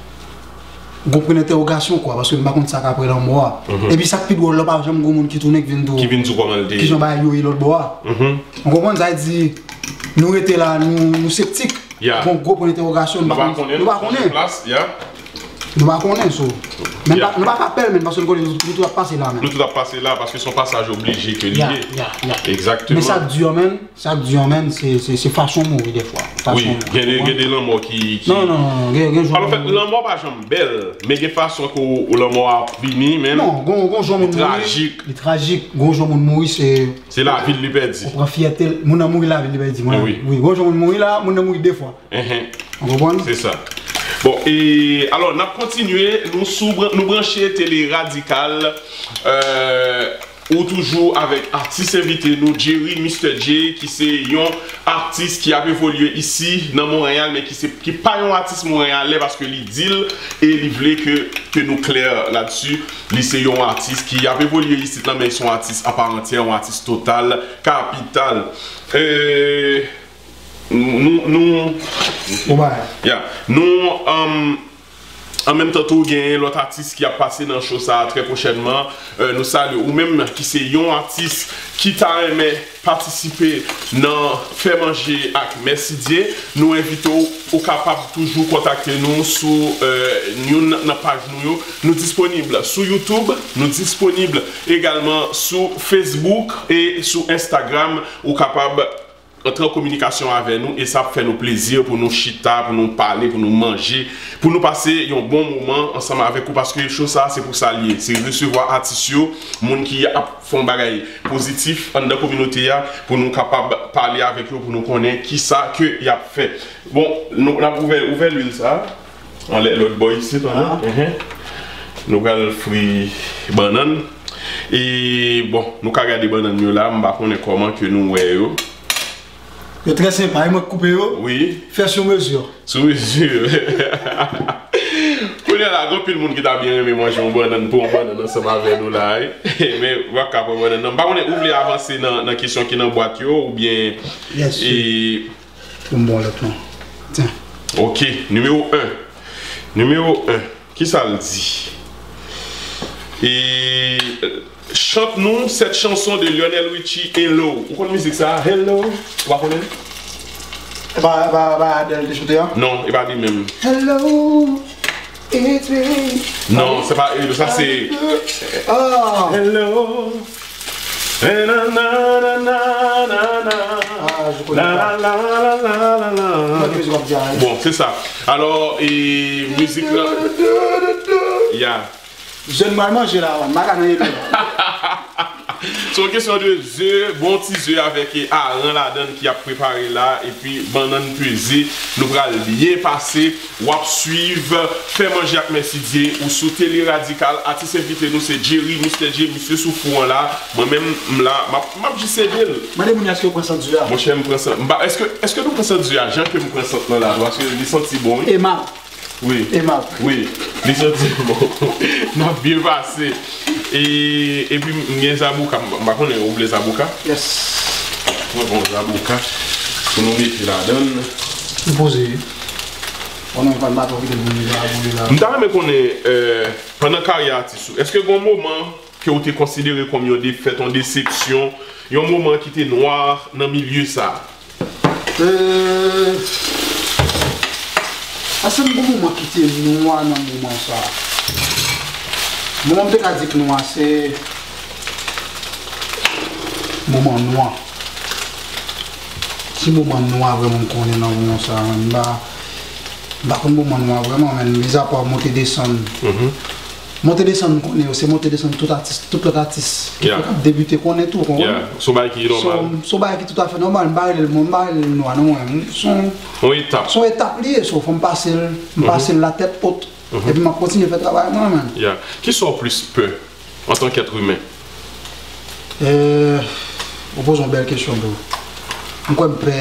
gon pwen dentèwogasyon, kwa, paske m pa konn sa k apre lanmò a. Mhm. Epi sa k pi dwòl la, pa janm gon moun ki tounen k vin di w. Ki vin di w kòman l te ye. Kijan bagay yo ye lòt bò a. Mhm. Ou konprann sa, di, nou rete la, nou, nou septik. Ya. Gon gwo pwen dentèwogasyon, nou pa konnen, nou pa konnen. Nou pa konnen, so. Men nou pa ka pè l, men paske nou konnen nou, nou tout ap pase la, men. Nou tout ap pase la, paske se yon pasaj oblije ke li ye. Ya, ya, ya. Egzakteman. Men sa k di an, men, sa k di an, men, se, se, se fason mouri defwa. Wi, gen de, gen de lanmò ki, ki... Non, non, non, non, gen, gen jou... Alò, anfèt, lanmò pa janm bèl, men gen fason ke w, lanmò a ap vini, men... Non, gon, gon jou moun mouri, li trajik. Li trajik. Gon jou moun mouri, se... Se lavi l li pèdi. Ou pran fyète l, moun nan mouri, lavi l li pèdi. Mwen, wi, gon jou moun mouri la, moun nan mouri de fwa. Enhen. Ou konprann? Se sa. Bon, e, alò, n ap kontinye, nou sou bran-, nou branche Tele Radikal, euh, ou toujou avèk atis envite nou, Jerry Mister J, ki se yon atis ki ap evolye isi nan Monreyal, men ki se, ki pa yon atis monreyalè, paske li di l e li vle ke, ke nou klè ladsi. Li se yon atis ki ap evolye isit lan, men se yon atis aparantyè, yon atis total, kapital. Euh, Nou, nou, nou, ya, nou, um, an menm tan tou, gen lòt atis ki ap pase nan show sa a trè pwochènman. Euh, nou salye ou menm ki se yon atis ki ta renmen patisipe nan Fè Manje ak Mèsidye. Nou envite w, ou kapab toujou kontakte nou sou, euh, youn nan paj nou yo. Nou disponib sou YouTube, nou disponib egalman sou Facebook e sou Instagram. Ou kapab antre an kominikasyon avè nou e sa ap fè nou plezi pou nou chita, pou nou pale, pou nou manje, pou nou pase yon bon moman ansanm avèk ou, paske show sa a se pou sa l ye. Se resevwa atis yo, moun ki ap fè yon bagay pozitif anndan kominote a, pou nou kapab pale avèk yo, pou nou konnen kisa ke y ap fè. Bon, nou, n ap ouvè, ouvè lwil sa a. Anlè lòt bò isit, anlè. Enhen. Nou pral fri bannann. E, bon, nou ka gade bannann yo la, m pa konnen kòman ke nou wè yo. Yo trè senpa, e mwen k koupe yo. Wi. Fè sou mezi. Sou mezi. Kounye a la, gen anpil moun ki ta byen renmen manje yon bannann, pran yon bannann ansanm avè nou la, wi. Men, w ap ka pran bannann nan. M pa konnen, ou vle avanse nan, nan kesyon ki nan bwat yo, oubyen... Yes, e, sir. Pou m bon lòt non. Tiens. Ok, nimewo en. Nimewo en. Kisa l di? E, chante nous cette chanson de Lionel Richie, Hello. Ou konn mizik sa a? Hello. Ou pa konnen? E pa, e pa, e pa Adele te chante a? Non, e pa li menm. Hello, it's me. Non, se pa Hello, sa se... Ah. Hello. Eh, na, na, na, na, na, na. Ah. La, la, la, la, la, la, la. Mwen ki mizik w ap di a, wi. Bon, se sa. Alò, e, mizik la. Ya. Jèn mwen manje la, man. M pa ka nan yelo la. Se yon kesyon de ze, bon ti ze avèk, e, aran ladan l ki ap prepare la, epi bannann peze. Nou pral byen pase. W ap swiv Fè Manje ak Mèsidye ou sou Tele Radikal. Atis envite nou se Jerry, Mistè J, misye sou fou an la. Mwen menm, m la, m ap, m ap jis ede l. Mande moun yo èske yo pran sant di a. Monchè, m pran sant. M pa, èske, èske nou pran sant di a? Jan ke m pran sant lan la, paske li santi bon, wi. Emab. Wi. Emab. Wi. Li santi bon. N ap byen pase. E, epi m gen zaboka. M pa konnen ou vle zaboka? Yes. Mwen bon zaboka. Pou nou mete ladan l. Li poze, wi. Bon, non, pa, m pa twò kite moun li va boule la. M ta renmen konnen, eh, pandan karyè atis ou, èske gen yon moman ke w te konsidere kòm yon defèt, yon desepsyon, yon moman ki te nwa nan milye sa a? Eh, èske m gen yon moman ki te nwa nan moman sa a? Moman m te ka di k nwa, se moman nwa. Ki moman nwa vrèman m konnen nan moman sa a, menm m pa, m pa konn moman nwa vrèman, men mizapa monte desann. Monte desann m konnen yo, se monte desann tout atis, tout lòt atis ki fèk ap debite konnen tou, ou konprann? Yeah. Se yon bagay ki nòmal. Se yon bagay ki toutafè nòmal, m pa rele l, m pa rele l nwa non, mwen. Se yon, se yon etap li ye, so fò m pase l, m pase l la tèt wot. Epi m ap kontinye fè travay mwen, man. Yeah. Kisa w plis pè antanke èt imen? Eh, ou poze yon bèl kesyon, bro. M kwè m pè,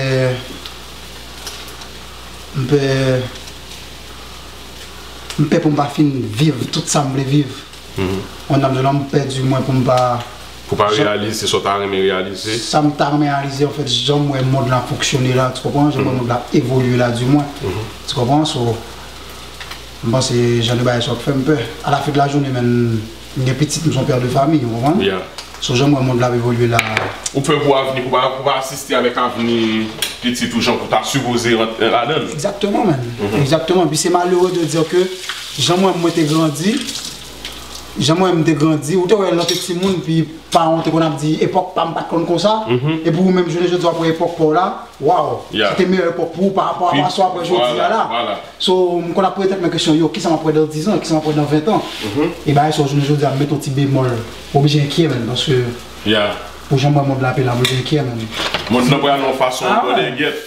m pè, m pè pou m pa fin viv tout sa m vle viv. Yon dam de lan m pèdi mwen pou m pa Pou pa reyalize sa w ta renmen reyalize. Sa m ta renmen reyalize, anfèt, jan m wè mond lan fonksyone la, tu konprann? Jan m wè mond lan evolye la, di mwen. Tu konprann? So, m panse jan de bagay sa ap fè m pè. A la fen de la jounen, menm, m gen pitit, m se yon pè de fanmi, ou konprann? Yeah. So, jan m wè mond lan ap evolye la. Ou pè pou avni, pou pa, pou pa asiste avèk avni pitit ou jan pou ta sipoze rantre ladan l. Egzakteman, menm. Egzakteman. Pi se malere de dire ke jan mwen, mwen te grandi, jan mwen, m te grandi, ou te wè lè w te timoun, pi paran w te konn ap di, epòk pa m pa t konn konsa. Epi ou menm, jounen jodi a, w ap wè epòk pa w la, waw, se te meyè epòk pou ou pa rapò a sa w ap wè jodi a la. So, m konn ap poze tèt mwen kesyon, yo, kisa m ap wè dan diz an, kisa m ap wè dan ven an? E bagay sa yo, jounen jodi a, m mete yon ti bemòl, m oblije enkyè, menm, paske pou jan m wè mond lan ap ye la, m oblije enkyè, menm. Mond lan pral nan yon fason, ah, bòdègèt.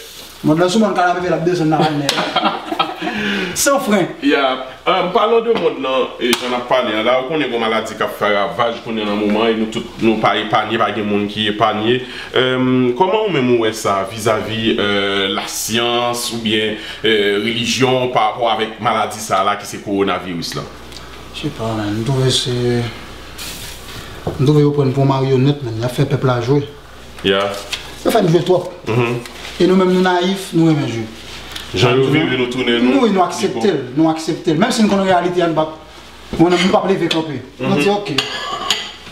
Mond lan sou mòn, kanapé, l ap desann nan ane. San fren. Yeah. Um, palan de mond lan, e, jan n ap pale an la, ou konnen gon maladi k ap fè ravaj konnen nan moman, e nou tout, nou pa epanye, pa gen moun ki epanye. Um, kòman ou menm ou wè sa vizavi, eh, lasyans oubyen, eh, relijyon pa rapò avèk maladi sa a la ki se kowonaviris lan? Je sais pas, man. M twouve se, m twouve yo pran n pou yon maryonèt, man. Y ap fè pèp la jwe. Yeah. Yo fè n jwe twòp. E nou menm, nou nayif, nou renmen jwe. Jan yo vire nou, tounen nou, wi, nou aksepte l, nou aksepte l. Menm si n konn reyalite a, nou p ap, nou menm, nou p ap leve kanpe. Nou di, oke,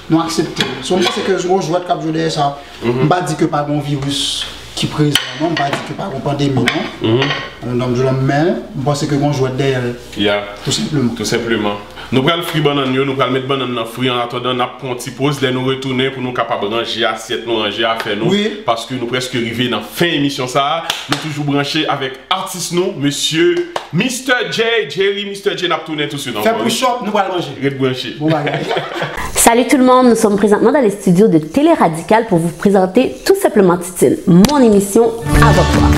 nou aksepte l. So, m panse ke se yon jwèt k ap jwe dèyè sa. M pa di ke pa gen yon viris ki prezan, non. M pa di ke pa gen yon pandemi, non. Yon dam di la, men m panse ke gen yon jwèt dèyè l. Yeah. Tou senpleman. Tou senpleman. Nou pral fri bannann yo, nou pral met bannann nan fri. An atandan, n ap pran yon ti poz. Lè nou retounen, pou nou kapab ranje asyèt nou, ranje afè nou. Wi. Paske nou prèske rive nan fen emisyon sa a. Nou toujou branche avèk atis nou, mesye Mistè J, Jerry, Mistè J, n ap tounen tou swit ankò. Fè push up, nou pral manje. Ret branche. Bon bagay. Salut tout le monde, nous sommes présentement dans les studios de Télé Radical pour vous présenter Tout Simplement Titine, mon émission avec toi.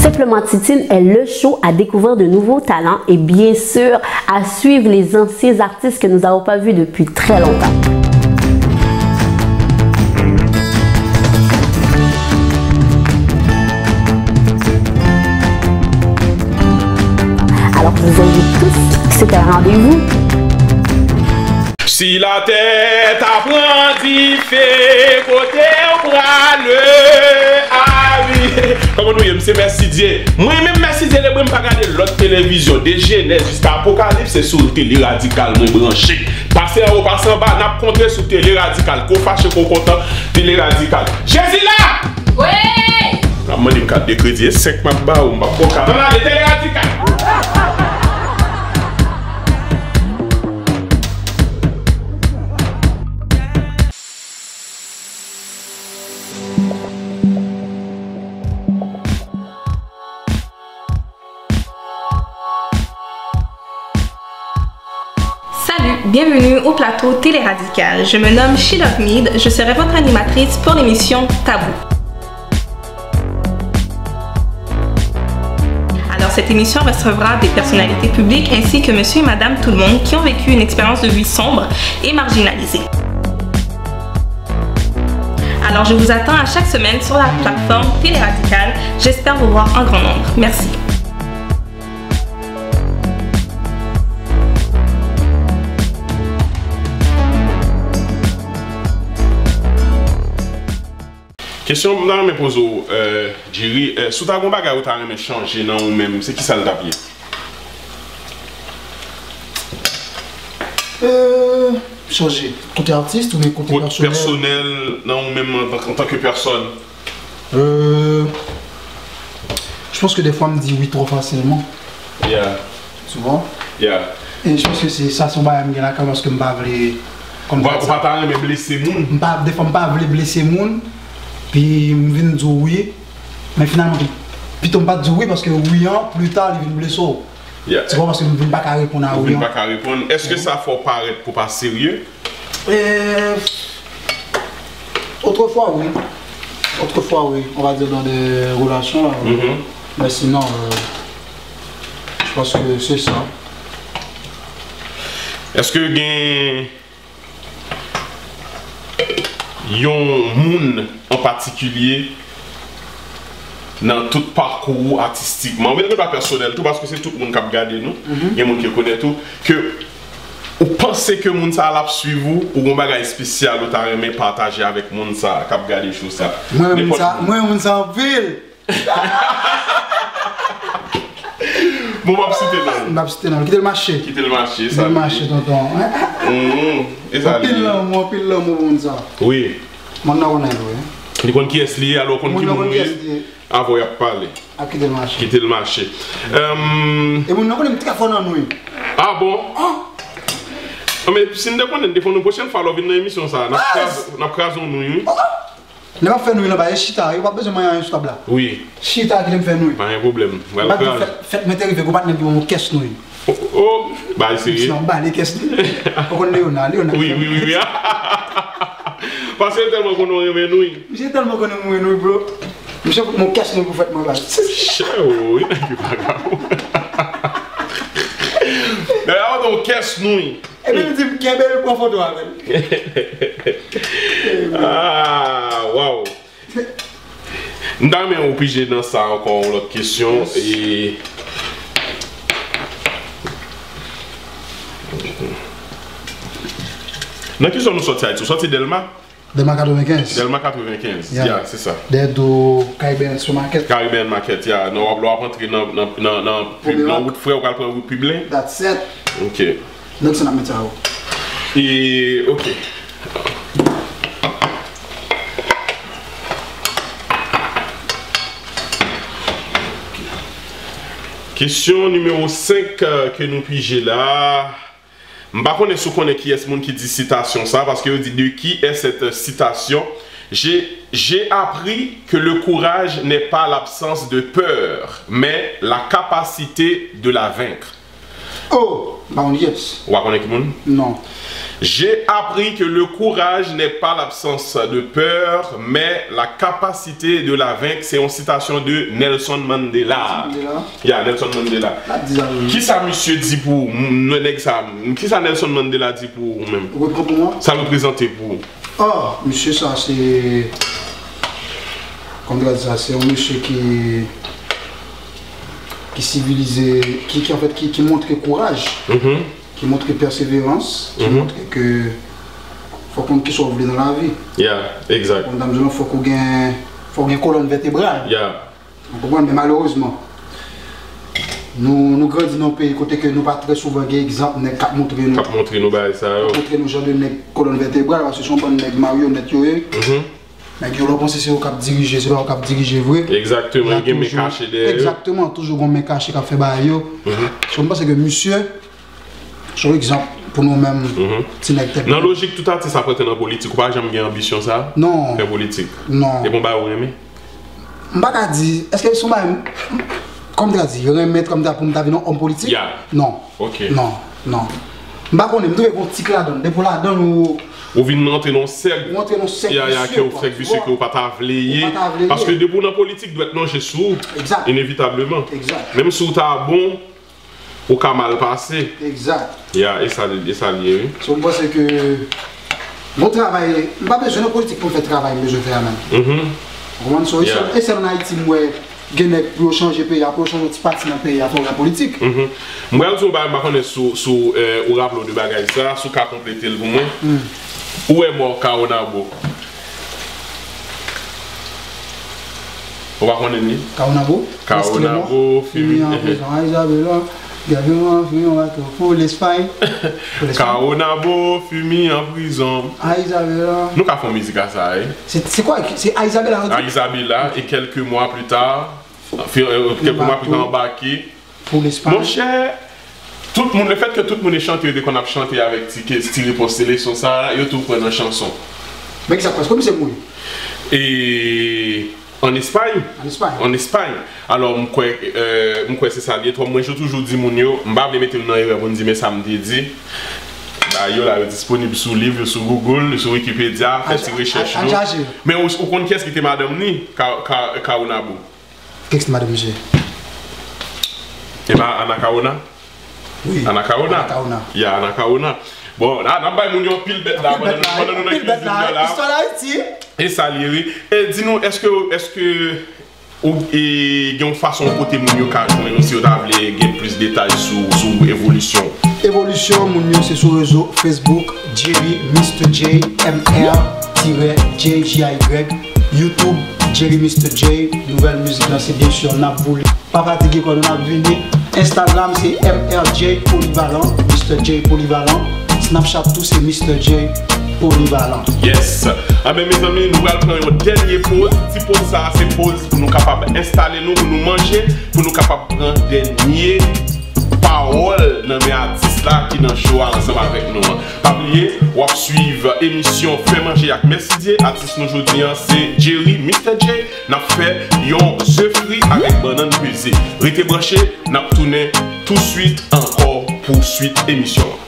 Simplement Titine est le show à découvrir de nouveaux talents et bien sûr à suivre les anciens artistes que nous n'avons pas vus depuis très longtemps. Alors, je vous invite tous, c'est un rendez-vous. Si latè ta pran dife, kote w prale? Ah wi. Kòman nou ye? M se Mèsidye. Mwen menm Mèsidye Lebre, m pa gade lòt televizyon. De Jenèz jiska Apokalips, se sou Tele Radikal mwen branche. Pase anwo, pase anba, n ap kontre sou Tele Radikal. Ke w fache, ke w kontan, Tele Radikal. Jezi la! Wi! Ap mande m kat de kredi, e senk m ap ba ou, m p ap ba w kat. Ann ale, Tele Radikal! Bienvenue au plateau Télé Radical. Je me nomme She Love Mead, je serai votre animatrice pour l'émission Tabou. Alors, cette émission recevra des personnalités publiques ainsi que monsieur et madame tout le monde qui ont vécu une expérience de vie sombre et marginalisée. Alors, je vous attends à chaque semaine sur la plateforme Télé Radical. J'espère vous voir en grand nombre. Merci. Kesyon m ta renmen poze w, euh, Jerry, euh, si w ta gen yon bagay ou ta renmen chanje nan ou menm, se kisa l t ap ye? Euh, chanje. Kote atis oubyen kote Kot pèsonèl? Pèsonèl nan ou menm antan, antan ke pèsòn? Euh, je pense que des fois, m di wi twò fasilman. Yeah, Tu vois? Yeah. E je pense que se sa se yon bagay m gen lakay paske m pa vle. Ou pa, ou pa ta renmen blese moun? M pa, defwa m pa vle blese moun. Pi m vin di w wi. Men finalman, pito m pa t di w wi paske wi an, pli ta, li vin blese w. Yeah. Tu vois, paske m vin pa ka reponn a Ou wi vin an. Pa ka reponn. Èske sa fè w parèt pou pa serye? Euh, autrefois, oui. Autrefois, oui. On va dire dans des relations. Euh, Mais sinon, euh, je pense que c'est ça. Èske gen yon moun an patikilye nan tout pakou ou atistikman? Ou mete pa pèsonèl tou, paske se tout moun k ap gade nou. Gen moun ki konnen tou ke ou panse ke moun sa a l ap swiv ou, ou gen bagay espesyal ou ta renmen pataje avèk moun sa a k ap gade show sa? Mwen, moun sa, mwen, moun sa anpil. Bon, m ap site non. M ap site non. Kite l mache. Kite l mache. Kite l mache, tonton. Mm, e sa Anpil lanmou, anpil lanmou pou moun sa. Wi. Moun nan konnen l, wi. Li konn kiyès li ye, alò konn ki moun li ye. Li ye. Avan y ap pale. Ap kite l mache. Kite l mache. Euh, E moun nan konnen m trè fò nan nou. Ah bon? Ah, men si n te konnen, n te fè nou pwochèn fwa lè w vin nan emisyon sa a, n ap kraze, n ap kraze yon nou, wi. Lè m ap fè nou nan bagay chita, yo pa bezwen manyen anyen sou tab la. Wi. Chita kite m fè nou. Pa gen pwoblèm. Mwen Bat kraze. Fèt, fèt mwen te rive, gwo patnè m yon kès nou. Oh, oh, bagay serye. Sinon, bale kès nou. Ou konn Leona, Leona. Wi, wi, wi, wi. Paske yo tèlman konnen w renmen nou, wi. Misye tèlman konnen mwen nou, bro. Misye fout mwen kès nou pou fèt mwen, baz. Chè, wi, nèg yo vagabon. Nèg la mete yon kès nou, wi. Epi li di m kenbe l, pran foto avè l. Ah, wow. M ta renmen ou pije nan sa ankò yon lòt kesyon. E nan ki zòn ou sòti Ayiti? Ou sòti Dèlma? Dèlma katrevenkenz. Dèlma katrevenkenz. Ya, se sa. Dèyè do Caribbean Supermarket. Caribbean Market, ya. Non, w ap, w ap antre nan, nan, nan, nan, Piblen. Nan wout frè, ou pral pran wout Piblen. That's it. Ok. Donk se n ap met sa yo. E, ok. Kesyon nimewo senk, euh, ke nou pije la. M pa konnen si w konnen kiyès moun ki di sitasyon sa, paske yo di, de qui est cette citation? J'ai, j'ai appris que le courage n'est pas l'absence de peur, mais la capacité de la vaincre. Oh, m pa konn kiyès. Ou pa konnen ki moun? Non. J'ai appris que le courage n'est pas l'absence de peur, mais la capacité de la vaincre. Se yon sitasyon de Nelson Mandela. Mandela. Ya, Nelson Mandela. L ap di sa, wi. Kisa misye di pou ou, m, nèg sa, kisa Nelson Mandela di pou ou menm? Ou konprann pou mwen? Sa reprezante pou ou? Oh, misye sa se, kòman ta di sa, se yon misye ki, ki sivilize, ki, ki anfèt, ki, ki montre kouraj, Mhm. ki montre pèseverans, ki Mhm. montre ke fòk ou konn kisa w vle nan lavi. Ya, egzak. Kòm m ta di w, fòk ou gen, fòk ou gen kolòn vètebral. Ya. Ou konprann? Men malerezman, nou, nou grandi nan yon peyi kote ke nou pa trè souvan gen egzanp nèg k ap montre nou. K ap montre nou bagay sa yo. Montre nou jan de nèg kolòn vètebral, paske se yon bann nèg maryonèt yo ye. Mhm. Nèg yo, lè w panse se yo k ap dirije, se pa yo k ap dirije vre. Egzakteman, Y a gen men toujou- kache dèyè yo. Egzakteman, toujou gen men kache k ap fè bagay yo. Mhm. So, m panse ke misye, se yon egzanp pou nou menm, Mhm. ti nèg tèt. Nan lojik tout atis ap rantre nan politik, ou pa janm gen anbisyon sa? Non. Fè politik? Non. E bon bagay ou renmen? M pa ka di, èske se yon bagay, kòm ta di, renmen kòm ta pou m ta vin yon òm politik? Ya. Non. Ok. Non, non. M pa konnen, m twouve gen yon tik ladan l. Depi w ladan l, ou Ou vin rantre nan yon sèk. Ou rantre nan yon sèk Ya, ya, visye, ke yon kwa, sèk tu visye vois. Ke w pa ta vle ye. Ou pa ta vle ye. Paske depi w nan politik, dwèt lonje sou ou. Exact. Inevitableman. Exact. Menm si w ta bon, ou ka mal pase. Exact. Ya, e sa, e sa l ye, wi. So, m panse ke yon travay, m pa bezwen nan politik pou m fè travay m bezwen fè a menm. Mhm. Ou konprann? So, e Yeah. sèl, e sèl an Ayiti m wè gen nèg pou yo chanje peyi a, pou yo chanje yon ti pati nan peyi a, fò w gen politik. Mhm. M pral di w yon bagay, m pa konnen si, si euh, ou raple w de bagay sa, si w ka konplete l pou mwen. Ou wè mò Kawonabo. Ou pa konnen li? Kawonabo? Kawonabo, Fimi. Fimi an prizon, a Isabela. Gade yon, Fimi an prizon pou Lespay. Pou Lespay. Kawonabo, Fimi an prizon. A Isabela. Nou ka fè yon mizik a sa, wi. Se, se kwa? Se a Isabela, A Isabela, et quelques mois plus tard, fi- euh, quelques mois plus tard, anbake. Pou Lespay. Monchè, tout moun, le fait que tout moun e chante, yo te konn ap chante avèk ti, ke- ti repons seleksyon sa, yo tou pran nan chanson. Men ki sa k pase? Kòman se mouri? E an Espay. An Espay. An Espay. Alò, m kwè, euh, m kwè se sa l ye. Twò, mwen, yo toujou di moun yo, m pa vle mete nou nan erè pou n di, men sa m te di. Ba, yo la, yo disponib sou liv, yo sou Google, yo sou Wikipedia, fè ti rechèch nou. Men ou, ou konn kiyès ki te madanm ni, Ka- Ka- Kawonabo? Kiyès ki te madanm misye? E pa Anakaona? Wi. Anakaona. Anakaona. Ya, Anakaona. Bon, la, n ap bay moun yo anpil bèt la, pandan nou, pandan nou nan Anpil bèt kwizin nan la. Istwa d Ayiti. E sa l ye, wi. E di nou, èske, èske ou e, gen yon fason kote moun yo ka jwenn ou si yo ta vle gen plis detay sou, sou evolisyon? Evolisyon moun yo se sou rezo Facebook, Jerry Mister J, M R tirè J J A Y, YouTube, Jerry Mister J, nouvèl mizik lan se byen si n ap boule. Pa fatige kò nou, n ap vini. Instagram se M R J Polyvalent, Mister J Polyvalent. Snapchat tou se Mister J Polyvalent. Yes. Anben, mezanmi, nou pral pran yon dènye poz. Ti poz sa a se poz pou nou kapab enstale nou, pou nou manje, pou nou kapab pran dènye pawòl nan men atis la ki nan show a ansanm avèk nou an. Pa bliye, w ap swiv emisyon Fè Manje ak Mèsidye. Atis nou jodi an se Jerry Mister J. N ap fè yon ze fri avèk bannann peze. Rete branche, n ap tounen touswit ankò pou swit emisyon an.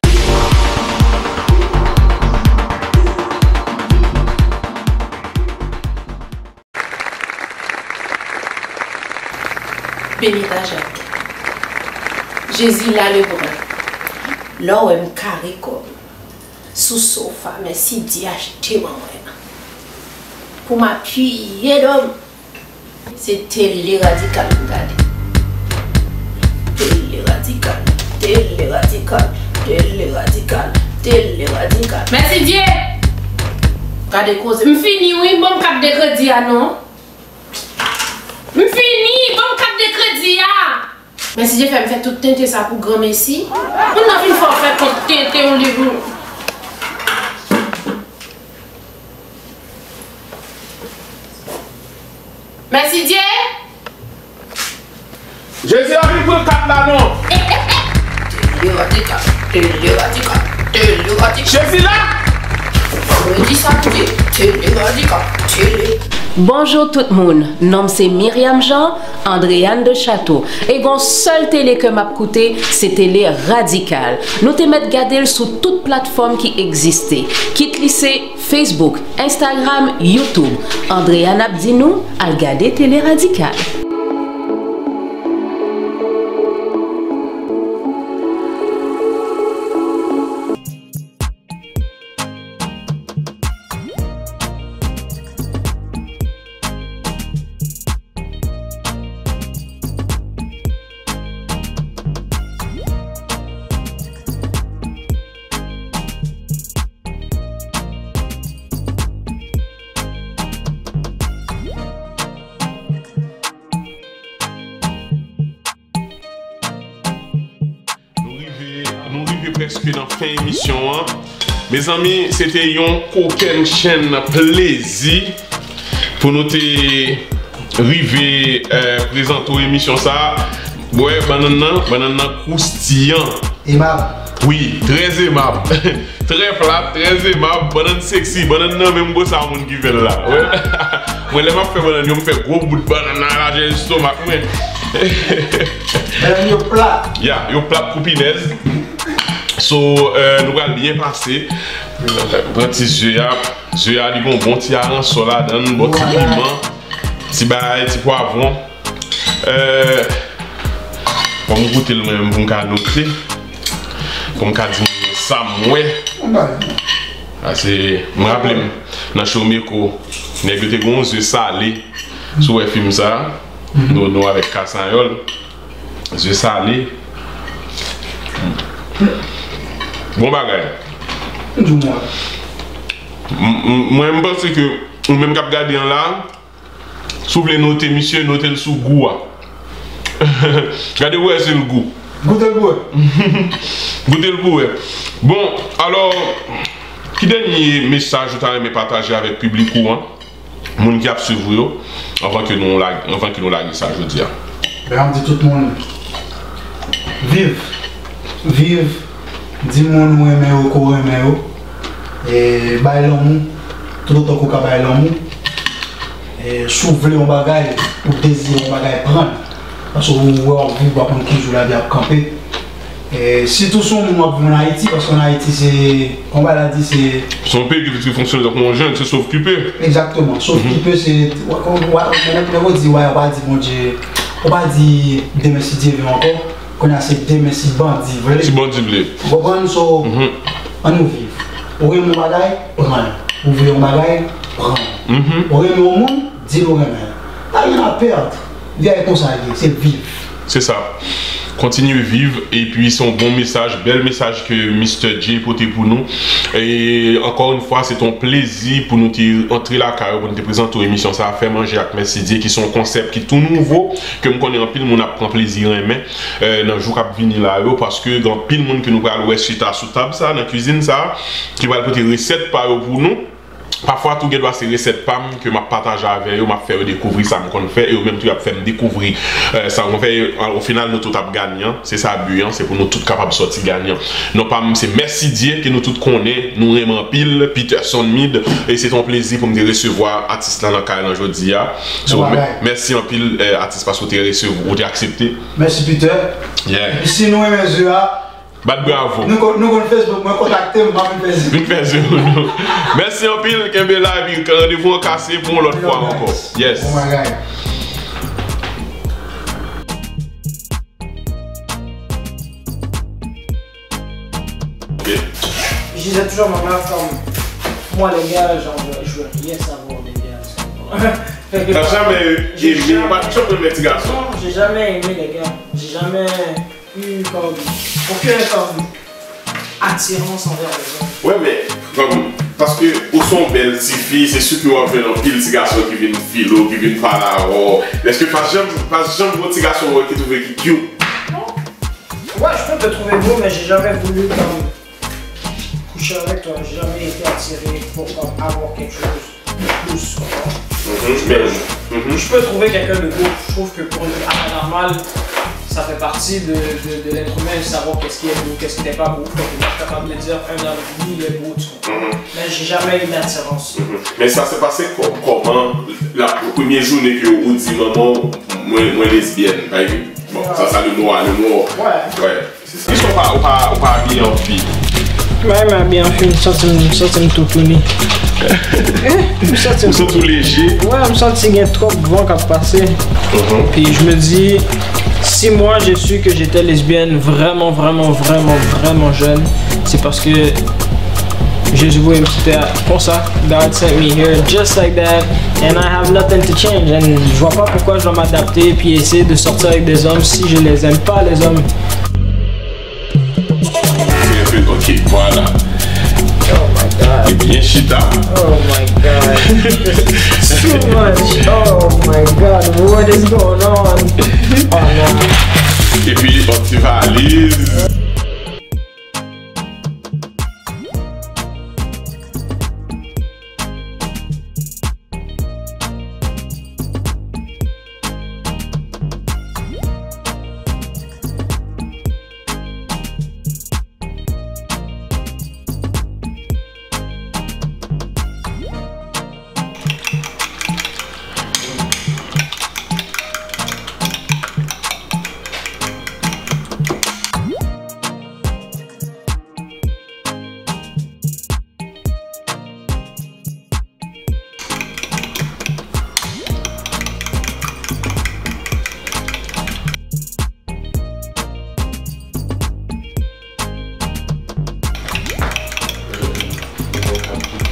Beni pa Jacques. Jezi la le bra. Lè w wè m kare kò m sou sofa, Mèsidye achte ban mwen pou m apiye do m. Se tele radikal m gade. Tele radikal, tele radikal, tele radikal, tele radikal. Mèsidye! Gade koze. M fini wi, ban m kat de kredi a non. M fini, ban m kat de kredi a. Mèsidye fè m fè tout tenten sa pou granmesi. Moun nan fin fè w fè kont tenten yon liv ou. Mèsidye! Jezi a vin pran kat la non! Tele radikal, tele radikal, tele radikal. Jezi la! Mwen di sa pou di, tele radikal, tele. Bonjou tout moun, non m se Myriam Jean, Andréane de Chateau. E gon sèl tele ke m ap koute, se tele radikal. Nou te mèt gade l sou tout platfòm ki egziste. Kit li se Facebook, Instagram, YouTube. Andréane ap di nou, al gade tele radikal. Nou rive, nou rive prèske nan fen emisyon an. Mezanmi, se te yon kokennchenn plezi pou nou te rive, eh, prezante w emisyon sa a. Wè, bannann nan, bannann nan kroustiyan. Emab. Wi, trè emab. Trè plat, trè emab, bannann seksi, bannann nan menm gwo sa moun ki fè l la. Wè. Mwen lè m ap fè bannann yo, m fè gwo bout bannann nan raje estomak mwen. Bannann yo plat. Ya, yo plat kou pinèz. So, euh, nou pral byen pase. Pran ti ze a. Ze a, li gon bon ti aransò ladan l, bon ti piman, ti bagay, ti pwavwon. Euh, fò m goute l mwen menm pou m ka note. Pou m ka di moun yo sa m wè. Bon bagay. Pase, m raple m, nan Showmeko, nèg yo te gen yon ze sale. Si w wè fim sa, Nono avèk Kasanyòl. Ze sale. Bon bagay. Di mwen. M, m, mwen, m panse ke ou menm k ap gade an la, si w vle note misye, note l sou gou a. Gade pou wè si l gou. Goute l pou wè. Goute l pou wè. Bon, alò, ki dènye mesaj ou ta renmen pataje avèk piblik ou an? Moun ki ap swiv ou yo, anvan ke nou lage, anvan ke nou lage sa jodi a. Ben, m ap di tout moun, viv, viv, di moun ou renmen yo ke w renmen yo, e bay lanmou, toutotan ke w ka bay lanmou. E si w vle yon bagay, ou dezire yon bagay, pran l. Paske ou wè w ap viv, w ap konn ki jou lavi ap kanpe. E sitou si w moun w ap viv ann Ayiti, paske ann Ayiti se, kòman bagay la di, se Se yon peyi ki, ki fonksyone tankou yon jeng, se sauve qui peut. Egzakteman. Sauve qui peut, se, w, w, w, nèg yo di, w, w pa di Bondye, w pa di demen si Dye vle ankò, kounye a se demen si bandi vle. Si bandi vle. Ou konprann? So, ann nou viv. Ou renmen yon bagay, pran l. Ou vle yon bagay, pran l. Ou renmen yon moun, di l ou renmen l. Pa gen la pèd. Li konsa l ye, se viv. Se sa. Kontinye viv, epi se yon bon mesaj, bèl mesaj ke Mister Djay pote pou nou. E ankò yon fwa, se te yon plezi pou nou te antre lakay ou, pou nou te prezante w emisyon sa a, Fè Manje ak Mèsidye, ki se yon konsèp ki tou nouvo, ke m konnen anpil moun ap pran plezi renmen, e, nan jou k ap vini la yo, paske gen anpil moun ke nou pral wè chita sou tab sa, nan kwizin sa, ki pral pote resèt pa yo pou nou. Pafwa tou gen dwa se resèt pa m ke m ap pataje avè yo, m ap fè yo dekouvri sa m konn fè, e yo menm tou y ap fè m dekouvri, e, sa yo konn fè. E, o final, nou tout ap ganyan. Se sa bi an, se pou nou tout kapab sòti ganyan. Non pa m se Mèsidye, ke nou tout konnen, nou renmen anpil, Peterson Mid, e se te yon plezi pou m te resevwa atis la nan kay lan jodi a. So, mè-, mèsi anpil, e, atis, paske w te resevwa, ou te aksepte. Mèsi, Peter. Yeah. Epi si nou renmen ze a, Bat bravo. Nou kon-, nou konn Facebook, mwen kontakte m, m ap vin fè ze. Vin fè ze pou nou. Mèsi anpil, kenbe la, epi randevou an kase pou yon lòt fwa ankò. Yes. Bon bagay. Ok. Je disais toujours à ma mère, comme, moi, les gars, genre, je veux rien savoir des gars, tu comprends? T'as jamais aimé, pas de chambre de petit garçon? Non, j'ai jamais aimé les gars. J'ai jamais eu comme aucun comme attirance envers les hommes. Wè, men, kòm, paske ou se yon bèl tifi, se si ke w ap jwenn anpil ti gason ki vin file w, ki vin pale avè w. Èske pa janm, pa janm yon ti gason wè ki twouve ki cute? Non. Ouais, je peux te trouver beau, mais j'ai jamais voulu comme coucher avec toi. J'ai jamais été attiré pour comme avoir quelque chose de plus, tu comprends? Mhm, mais, mhm. Je peux trouver quelqu'un de beau. Je trouve que pour une, à la normale, ça fait partie de, de, de l'être humain de savoir qu'est-ce qui est beau, qu'est-ce qui n'est pas beau. Donc, moi, je suis capable de dire un homme, lui, il est beau, tu comprends? Mhm. Mais j'ai jamais eu d'attirance. Mhm. Men sa se pase kò-, kòman, la, premye jounen ke ou di manman w, mwen, mwen lesbyèn, pa vre? Bon, sa, sa le mo a, le mo. Ouais. Ouais. Kisa w pa, ou pa, ou pa abiye an fi? Mwen renmen abiye an fi, m santi m, m santi m toutouni. M santi m Ou santi w leje? Ouais, m santi gen twòp van k ap pase. Mhm. Puis je me dis, si moi j'ai su que j'étais lesbienne vraiment, vraiment, vraiment, vraiment jeune, c'est parce que Jezi voye m sou tè a konsa. God sent me here just like that, and I have nothing to change, and je vois pas pourquoi je dois m'adapter puis essayer de sortir avec des hommes si je les aime pas, les hommes. Ok, voilà. Oh my God. Li byen chita. Oh my God. This is too much. Oh my God. What is going on? Oh no. Epi, yon ti valiz.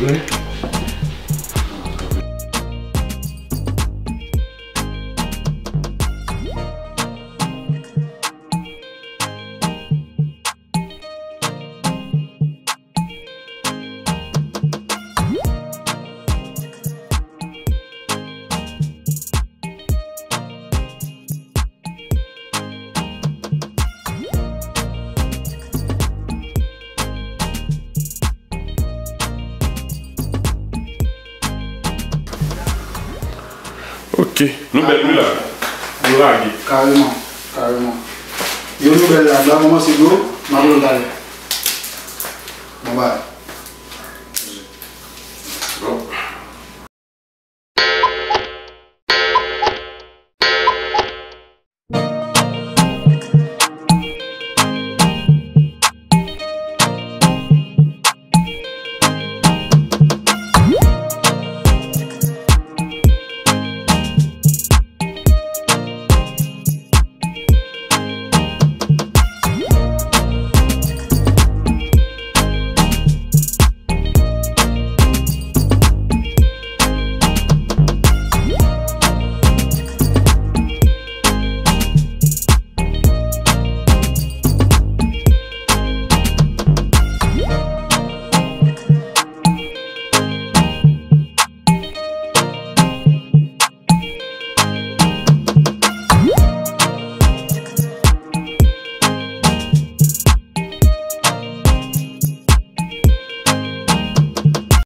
Wi. Ok. Nou bèl wi la. Nou lage. Kareman, kareman. Yon nouvèl live la, kòmanse bro, m ap wè w talè. Bon, bye.